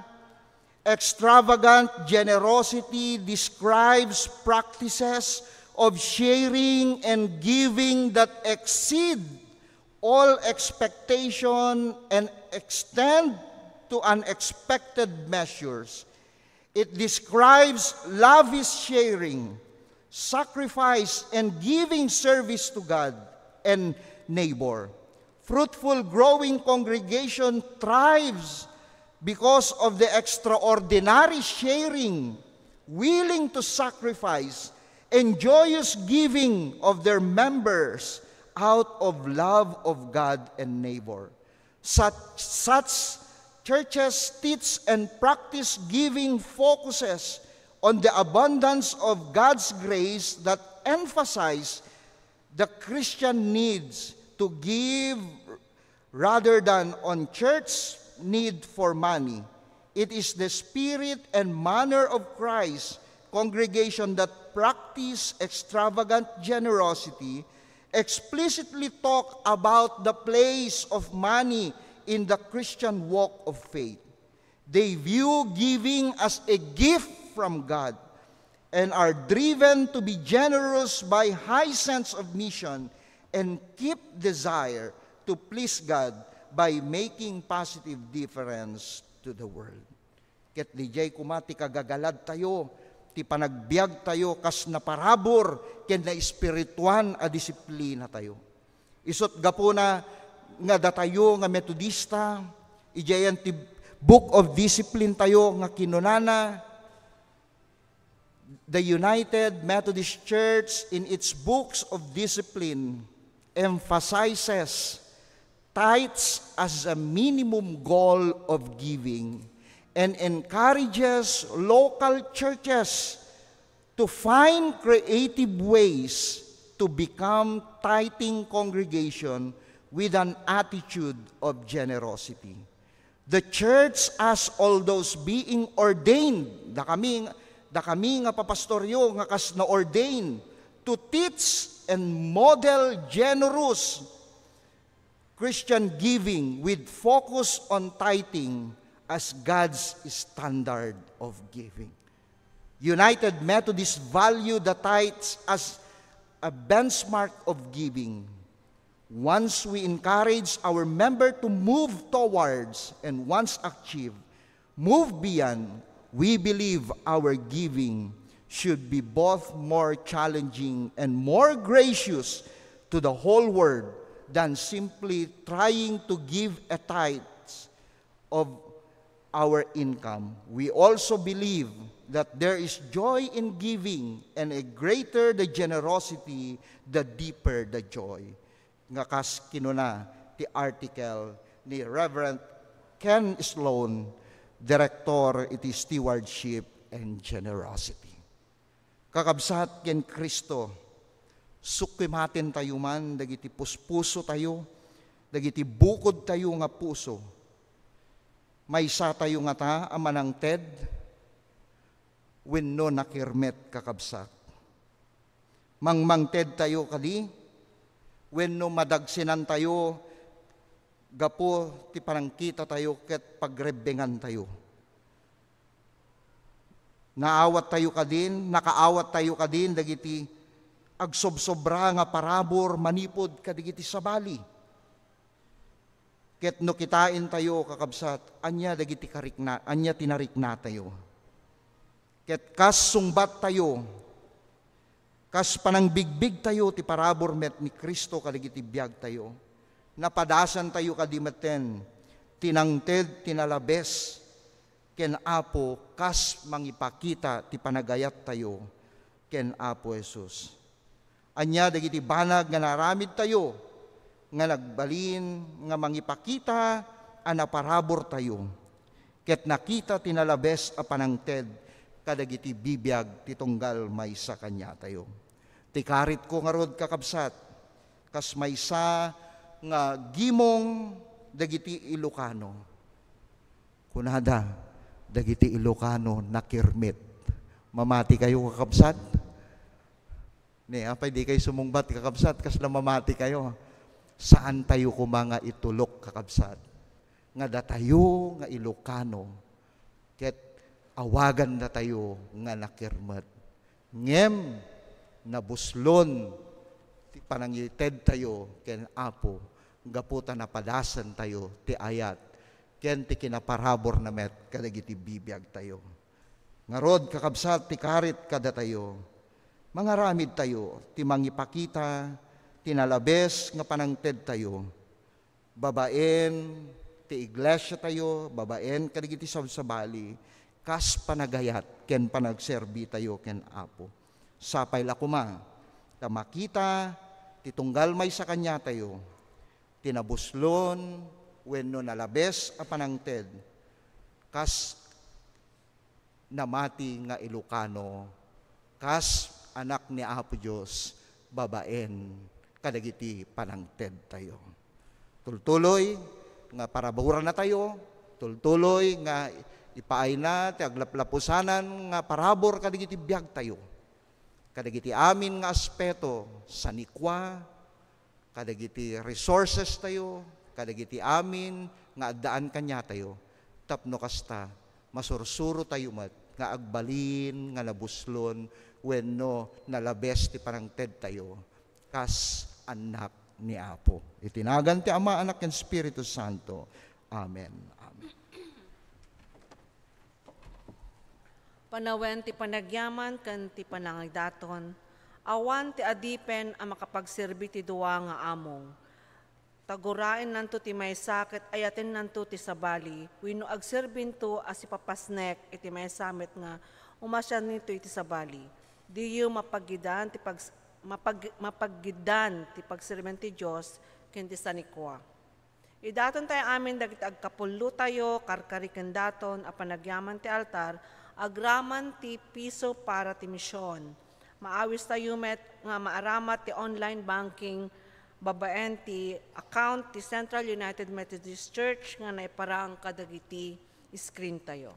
"Extravagant generosity describes practices of sharing and giving that exceed all expectation and extend to unexpected measures. It describes lavish sharing, sacrifice, and giving service to God and neighbor. Fruitful, growing congregation thrives because of the extraordinary sharing, willing to sacrifice, and joyous giving of their members out of love of God and neighbor. Such, such churches teach and practice giving focuses on the abundance of God's grace that emphasize the Christian needs to give rather than on church need for money. It is the spirit and manner of Christ congregation that practice extravagant generosity explicitly talk about the place of money in the Christian walk of faith. They view giving as a gift from God and are driven to be generous by high sense of mission and keep desire to please God by making positive difference to the world." Ket diay koma ti kagagaladtayo, ti panagbiagtayo kas naparabur ken naespirituan a disiplinatayo. Isut' gapuna nga datayo nga Metodista, idiay ti Book of Discipline tayo nga kinunana, "The United Methodist Church in its books of discipline emphasizes tithes as a minimum goal of giving and encourages local churches to find creative ways to become tithing congregation with an attitude of generosity." The church, as all those being ordained, dakami, dakami nga papastoryo nga kas na-ordain to teach and model generous Christian giving with focus on tithing as God's standard of giving. United Methodists value the tithes as a benchmark of giving. Once we encourage our member to move towards and once achieve, move beyond, we believe our giving should be both more challenging and more gracious to the whole world than simply trying to give a tithe of our income. We also believe that there is joy in giving, and a greater the generosity, the deeper the joy. Nga kas kinuna ti article ni Reverend Ken Sloan, Direktor iti Stewardship and Generosity. Kakabsat ken Cristo, sukkimaten tayo man dagiti puspuso tayo, dagiti bukod tayo nga puso. Maysa tayo ngata a manangted wenno nakirmet, kakabsat? Mangmangted tayo kadi wenno madagsenan tayo gapu ti panangkita tayo ket pagrebbengan tayo? Naawat tayo kadin, nakaawat tayo kadin dagiti agsobsobra nga parabur manipud kadagiti sabali. Ket no kitaen tayo, kakabsat, ania dagiti karikna, ania ti narikna tayo? Ket kas sungbat tayo, kas panangbigbig tayo ti parabur met ni Cristo kadagiti biag tayo, napadasan tayo kadi metten ti nangted ti nalabes ken Apo kas mangipakita ti panagayat tayo ken Apo Jesus. Ania dagiti banag nga naaramid tayo nga nagbalin nga mangipakita a naparabur tayo ket nakita ti nalabes a panangted kadagiti bibiag ti tunggal maysa kaniatayo? Ti karitko ngarud, kakabsat, kas maysa nga gimong dagiti Ilocano. Kunada, dagiti Ilocano nakirmet. Mamati kayo, kakabsat? Ne, apay di kayo sumungbat, kakabsat, kasla mamati kayo. Saan tayo koma nga itulok, kakabsat, nga datayo nga Ilocano, ket awagan datayo nga nakirmet. Ngem nabuslon ti panangited tayo ken Apo gapu ta napadasan tayo ti ayat ken ti kinaparabur na met kadagiti bibiag tayo. Ngarud, kakabsat, ti karit kadatayo, mangaramid tayo ti mangipakita ti nalabes nga panangted tayo babaen ti iglesia tayo, babaen kadagiti sabsabali, kas panagayat ken panagserbi tayo ken Apo. Sapay la koma ta makita ti tunggal maysa kaniatayo ti nabuslon wenno nalabes a panangted kas namati nga Ilocano, kas anak ni Apo Dios, babaen kadagiti panangted tayo. Tultuloy nga paraburan na tayo, tultuloy nga ipaayna ti aglaplapusanan nga parabur kadagiti biag tayo. Kadagiti amin nga aspeto, sanikua, kadagiti resources tayo, kadagiti amin nga addaan kaniatayo, tapno kasta, masursuro tayo met nga agbalin nga nabuslon wenno nalabes ti panangted tayo kas annak ni Apo. Iti nagan ti Ama, Anak, ken Espiritu Santo. Amen. Amen. Panawen ti panagyaman ken ti panangidaton, awan ti adipen a makapagserbi ti dua nga among. Taguraennanto ti maysa ket ayatennanto ti sabali, wenno agserbinto a sipapasnek iti maysa met nga umasyannito iti sabali. Diyo mapaggidan ti pags-, mapag-, mapaggidan ti pagserbian ti Dios ken ti sanikua. Idaton tayo amin dagiti agkapullotayo, karkarikendaton a panagyaman ti altar, agraman ti piso para ti mision. Maawis tayo met nga maaramat ti online banking babaen ti account ti Central United Methodist Church nga naiparang kadagiti screen tayo.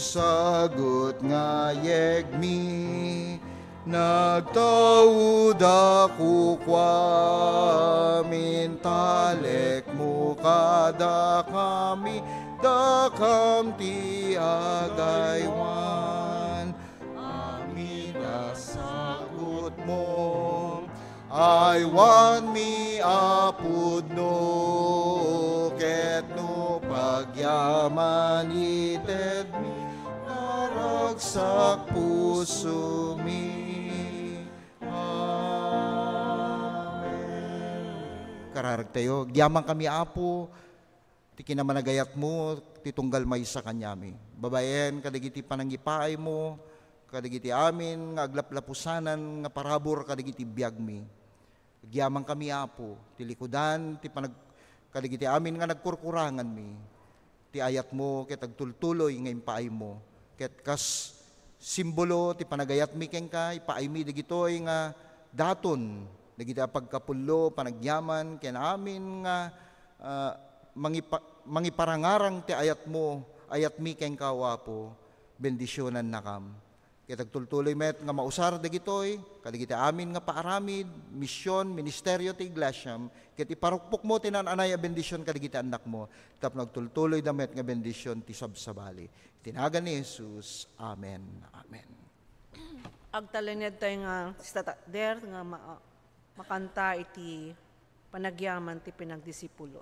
Sagut nga yegmi, nagtauda kukuam, intalekmo kadakami, dakam ti agaywan. Amin a sagutmo, aywanmi a pudno, ket no pagyaman itedmi, naragsak pusomi. Amen. Kararagtayo, agyaman kami, Apo, ti kinamanagayatmo ti tunggal maysa kaniami. Babaen kadagiti panangipaaymo, kadagiti amin nga aglaplapusanan nga parabur kadagiti biagmi. Agyamankami, Apo, ti likudan ti panag-, kadagiti amin nga nagkurkuranganmi. Ti ayatmo ket agtultuloy nga impaaymo. Ket kas simbolo ti panagayatmi kenka, ipaaymi dagitoy nga daton, dagiti a pagkapullo, panagyaman, ken amin nga, ah, mangipa-, mangiparangarang ti ayatmo, ayatmi kenka, O Apo, bendisionannakam. Ket agtultuloy met nga mausar dagitoy, kadagiti amin nga paaramid, mision, ministerio ti iglesiam, ket iparukpokmo ti naan-anay a bendision kadagiti annakmo, tapno agtultuloyda met nga bendision ti sabsabali. Iti nagan ni Jesus. Amen. Amen. Agtalinaedtayo nga sitata-, der nga ma-, makanta iti panagyaman ti pinagdisipulo.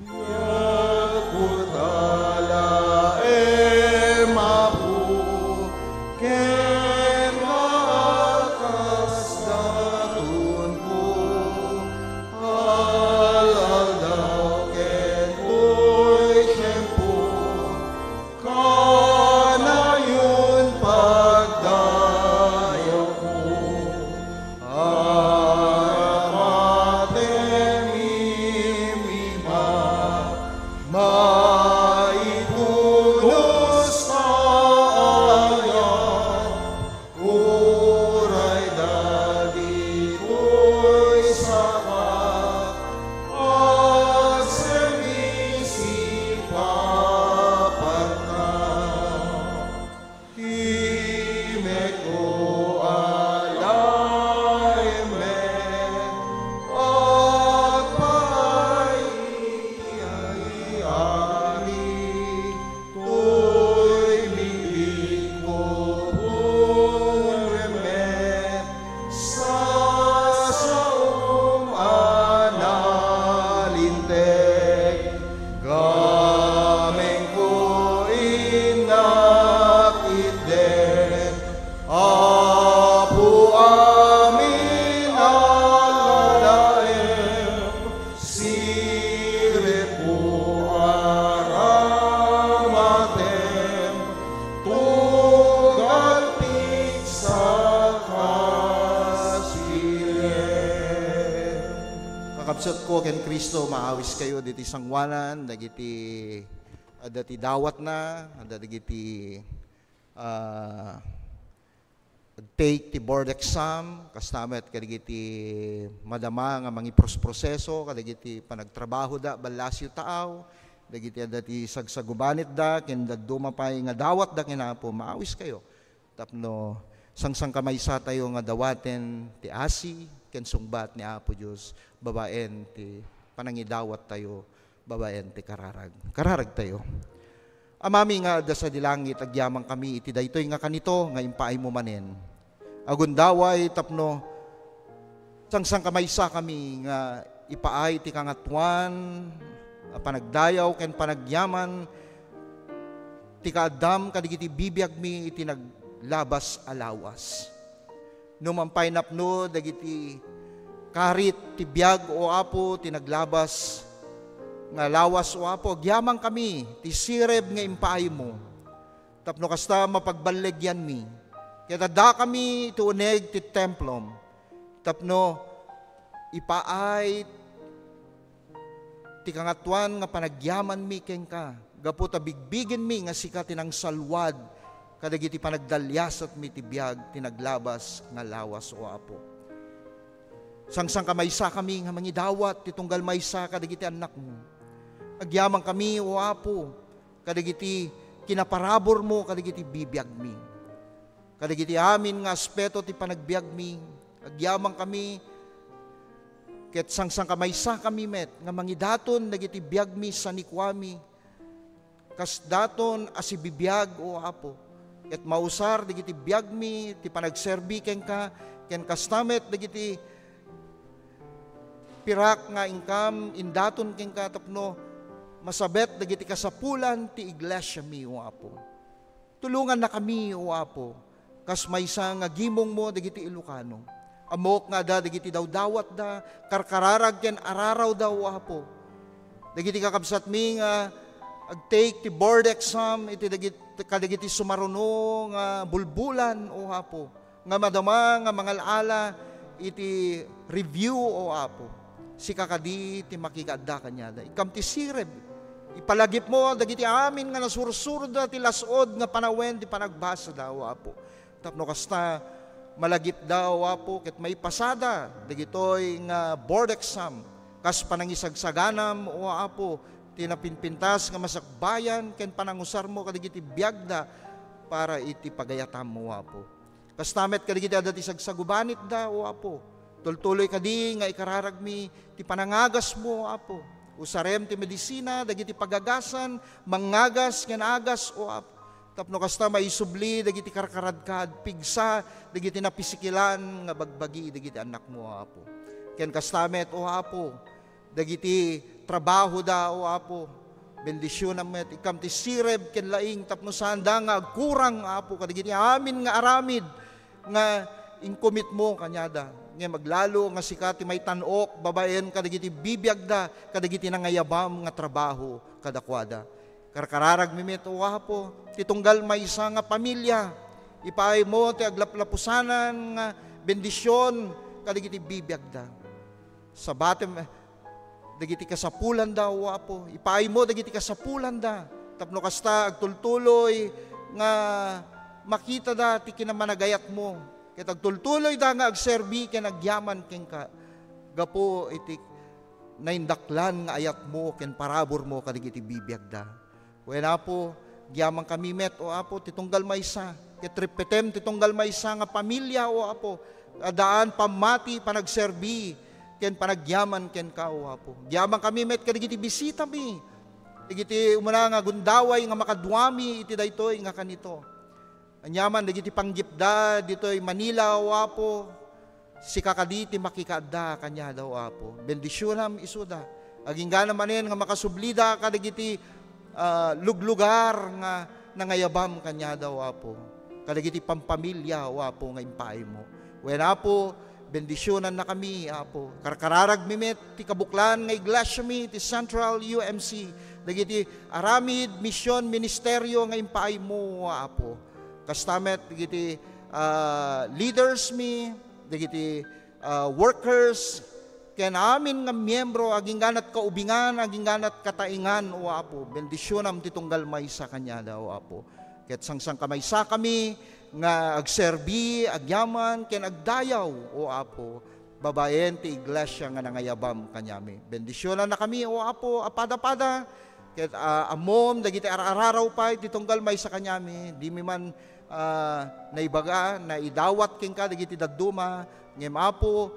Biagko ta laeng, Apo, ken kas datonko, al-aldaw ken toy tiempo, kanayon pagdayawko. Aramatem, Imaw, maitunos ta ayan, uray dagitoy saka, agsemmisi papatna. Kimekko a laeng met agpaay, Ari, toy bibigko pulem met, sasaom a nalinteg. Gamengko, innak itdem, Apo, amin a laem, siribko aramatem, tugaltik sa kaspirem. Kakabsatko ken Cristo, maawiskayo ditoy sangoanan, dagiti adda ti dawatna, adda dagiti, ah, take ti board exam, kasta met kadagiti madama nga mangiprosproseso kadagiti panagtrabahoda, ballasiw taaw, dagiti adda ti sagsagubanitda, ken dadduma pay nga dawatda ken Apo, maawiskayo. Tapno sangsangkamaysatayo nga dawaten ti asi ken sungbat ni Apo Dios babaen ti panangidawattayo babaen ti kararag. Kararagtayo. Amami nga adda sadi langit, agyamankami iti daytoy nga kanito nga impaaymo manen. Agundaway tapno sangsangkamaysakami nga ipaay ti kangatoan a panagdayaw ken panagyaman ti kaaddam kadagiti bibiagmi iti naglabas a lawas. No man pay napno dagiti karit ti biag, O Apo, ti naglabas nga lawas, O Apo, agyamankami ti sirib nga impaaymo. Tapno kasta, mapagballegianmi. Ket addakami iti uneg ti templom. Tapno Ipaay ti kangatoan nga panagyamanmi kenka, gapu ta bigbigenmi nga sika ti nangsalwad kadagiti panagdaliasatmi ti biag ti naglabas nga lawas, O Apo. Sangsangkamaysakami nga mangidawat ti tunggal maysa kadagiti annakmo. Agyamankami, O Apo, kadagiti kinaparaburmo kadagiti bibiagmi. Kadagiti amin nga aspeto ti panagbiagmi, agyamankami ket sangsangkamaysakami met nga mangidaton dagiti biagmi sanikuami, kas daton a sibibiag, O Apo, ket mausar dagiti biagmi ti panagserbi kenka, ken kasta met dagiti pirak nga inkam indaton kenka tapno masabet dagiti kasapulan ti iglesiami, O Apo. Tulongannakami, O Apo, kas maysa nga gimongmo dagiti Ilocano. Ammok nga adda dagiti dawdawatda, karkararag ken ararawda, O Apo. Dagiti kakabsatmi nga agtake ti board exam iti dagit-, kadagiti sumaruno nga bulbulan, O Apo, nga madama nga mangal-ala iti review, O Apo. Sika kadi ti makikaadda kaniada. Ikkam ti sirib. Ipalagipmo dagiti amin nga nasursurda ti las-ud nga panawen ti panagbasada, O Apo. Tapno kasta, malagipda, O Apo, ket maipasada dagitoy nga board exam kas panangisagsaganam, O Apo, ti napinpintas nga masakbayan ken panangusarmo kadagiti biagda para iti pagayatam, O Apo. Kasta met kadagiti adda ti sagsagubanitda, O Apo. Tultuloy kadi nga ikararagmi ti panangagasmo, O Apo. Usarem ti medisina dagiti pagagasan, mangngagas ken agas, O Apo. Tapno kasta, maisubli dagiti karkaradkad, pigsa dagiti napisikilan nga bagbagi dagiti annakmo, O Apo. Ken kasta met, O Apo, dagiti trabahoda, O Apo. Bendisionam met, ikkam ti sirib ken laing tapno saanda nga agkurang, Apo, kadagiti amin nga aramid nga inkomitmo kaniada. Ngem aglalo nga sika ti maitan-ok babaen kadagiti bibiagda, kadagiti nangayabam nga trabaho kadakuada. Karkararagmi met, O Apo, ti tunggal maysa nga pamilia. Ipaaymo ti aglaplapusanan nga bendision kadagiti bibiagda. Sabatem dagiti kasapulanda, O Apo. Ipaaymo dagiti kasapulanda. Tapno kasta, agtultuloy nga makitada ti kinamanagayatmo. Ket agtultuloyda nga agserbi ken agyaman kenka gapu iti naindaklan nga ayatmo ken paraburmo kadagiti bibiagda. Wen, Apo, agyamankami met, O Apo, ti tunggal maysa. Ket repetem ti tunggal maysa nga pamilia, O Apo, a daan pammati, panagserbi, ken panagyaman kenka, O Apo. Agyamankami met kadagiti bisitami, dagiti umuna nga gundaway nga makaduami iti daytoy nga kanito. Aniaman dagiti panggipda ditoy Manila, O Apo, sika kadi ti makikaadda kaniada, O Apo. Bendisionam isuda. Aginggana manen nga makasublida kadagiti, ah, luglugar nga nangayabam kaniada, O Apo. Kadagiti pampamilia, O Apo, nga impaaymo. Wen, Apo, bendisionannakami, Apo. Karkararagmi met ti kabuklan nga iglesiami, ti Central U M C, dagiti aramid, mision, ministerio nga impaaymo, Apo. Kasta met dagiti, ah, leaders mi, dagiti, ah, workers, ken amin nga miembro, agingganat kaubingan, agingganat kataingan, O Apo. Bendisionam ti tunggal maysa kaniada, O Apo. Ket sangsangkamaysakami nga agserbi, agyaman, ken agdayaw, O Apo, babaen ti iglesia nga nangayabam kaniami. Bendisionannakami, O Apo, a pada-pada, ket, ah, ammom dagiti ar-araraw pay ti tunggal maysa kaniami, dimi man, ah, naibaga, naidawat kenka dagiti dadduma, ngem Apo,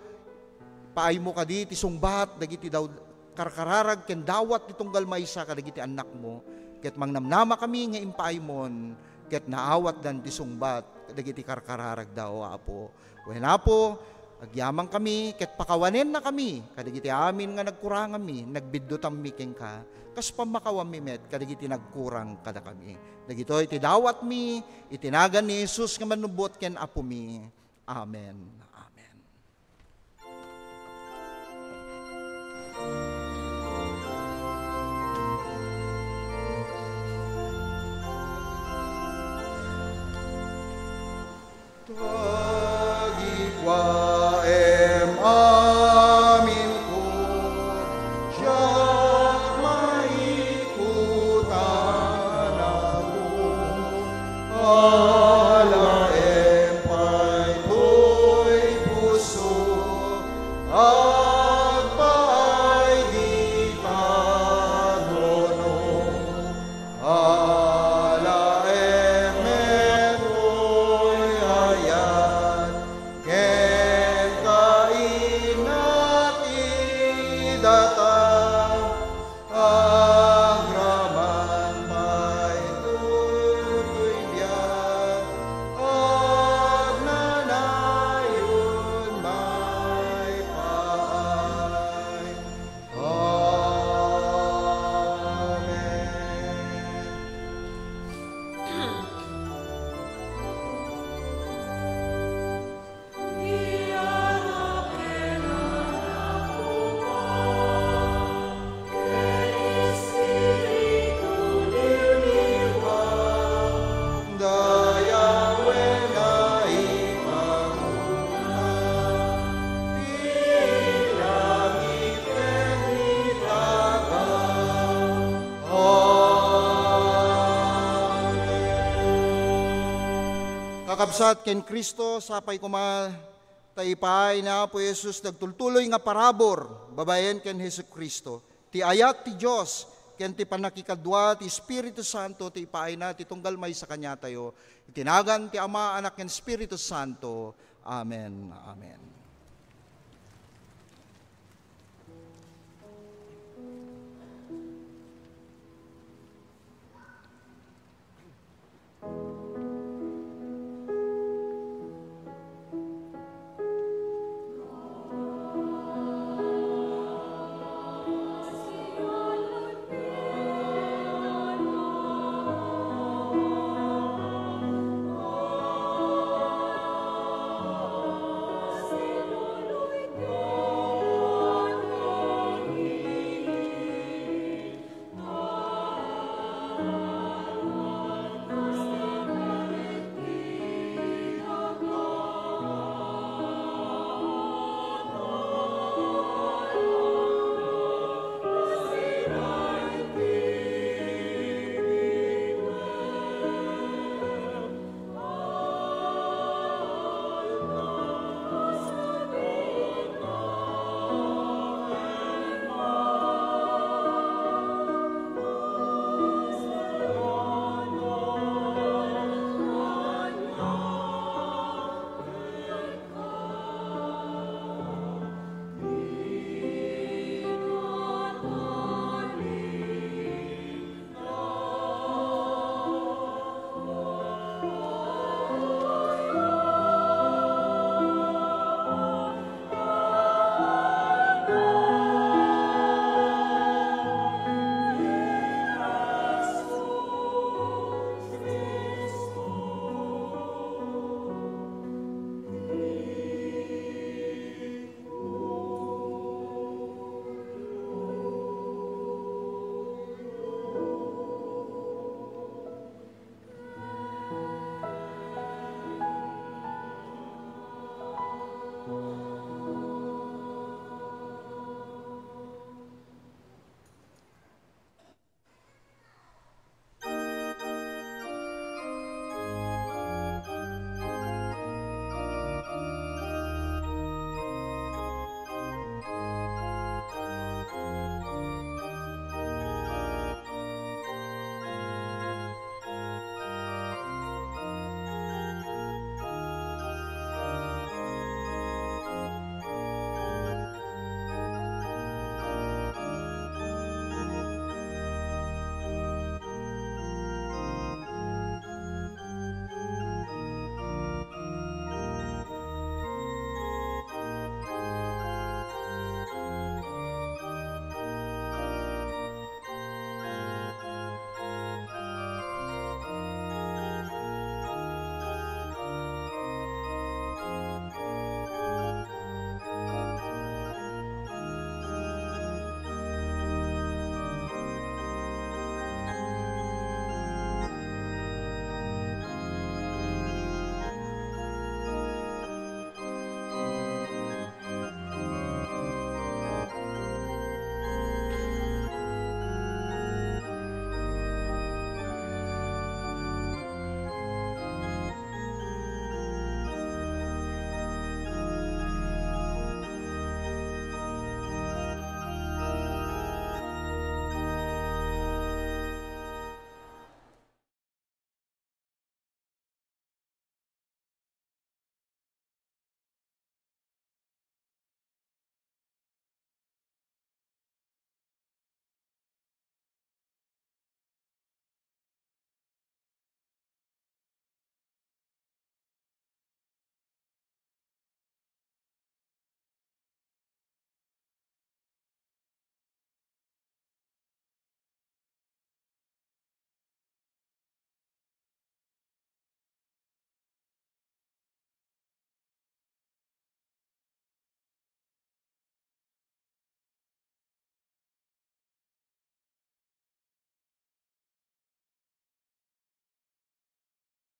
paaymo kadi ti sungbat dagiti daw-, karkararag ken dawat ti tunggal maysa kadagiti annakmo, ket mangnamnamakami nga impaaymon, ket naawatdan ti sungbat dagiti karkararagda, O Apo. Wen, Apo, agyamankami ket pakawanennakami kadagiti amin nga nagkuranganmi, nagbiddutammi kenka, kas pammakawammi met kadagiti nagkurang kadakami. Dagitoy ti dawatmi iti nagan ni Jesus nga Mannubbot ken Apomi. Amen. Amen. Tagikuaem amin. Kakabsat ken Cristo, sapay koma ta ipaay ni Apo Jesus nagtultuloy nga parabur babaen ken Jesu-Cristo. Ti ayat ti Dios ken ti pannakikadua ti Espiritu Santo ti ipaayna ti tunggal maysa kaniatayo. Iti nagan ti Ama, Anak, ken Espiritu Santo. Amen. Amen.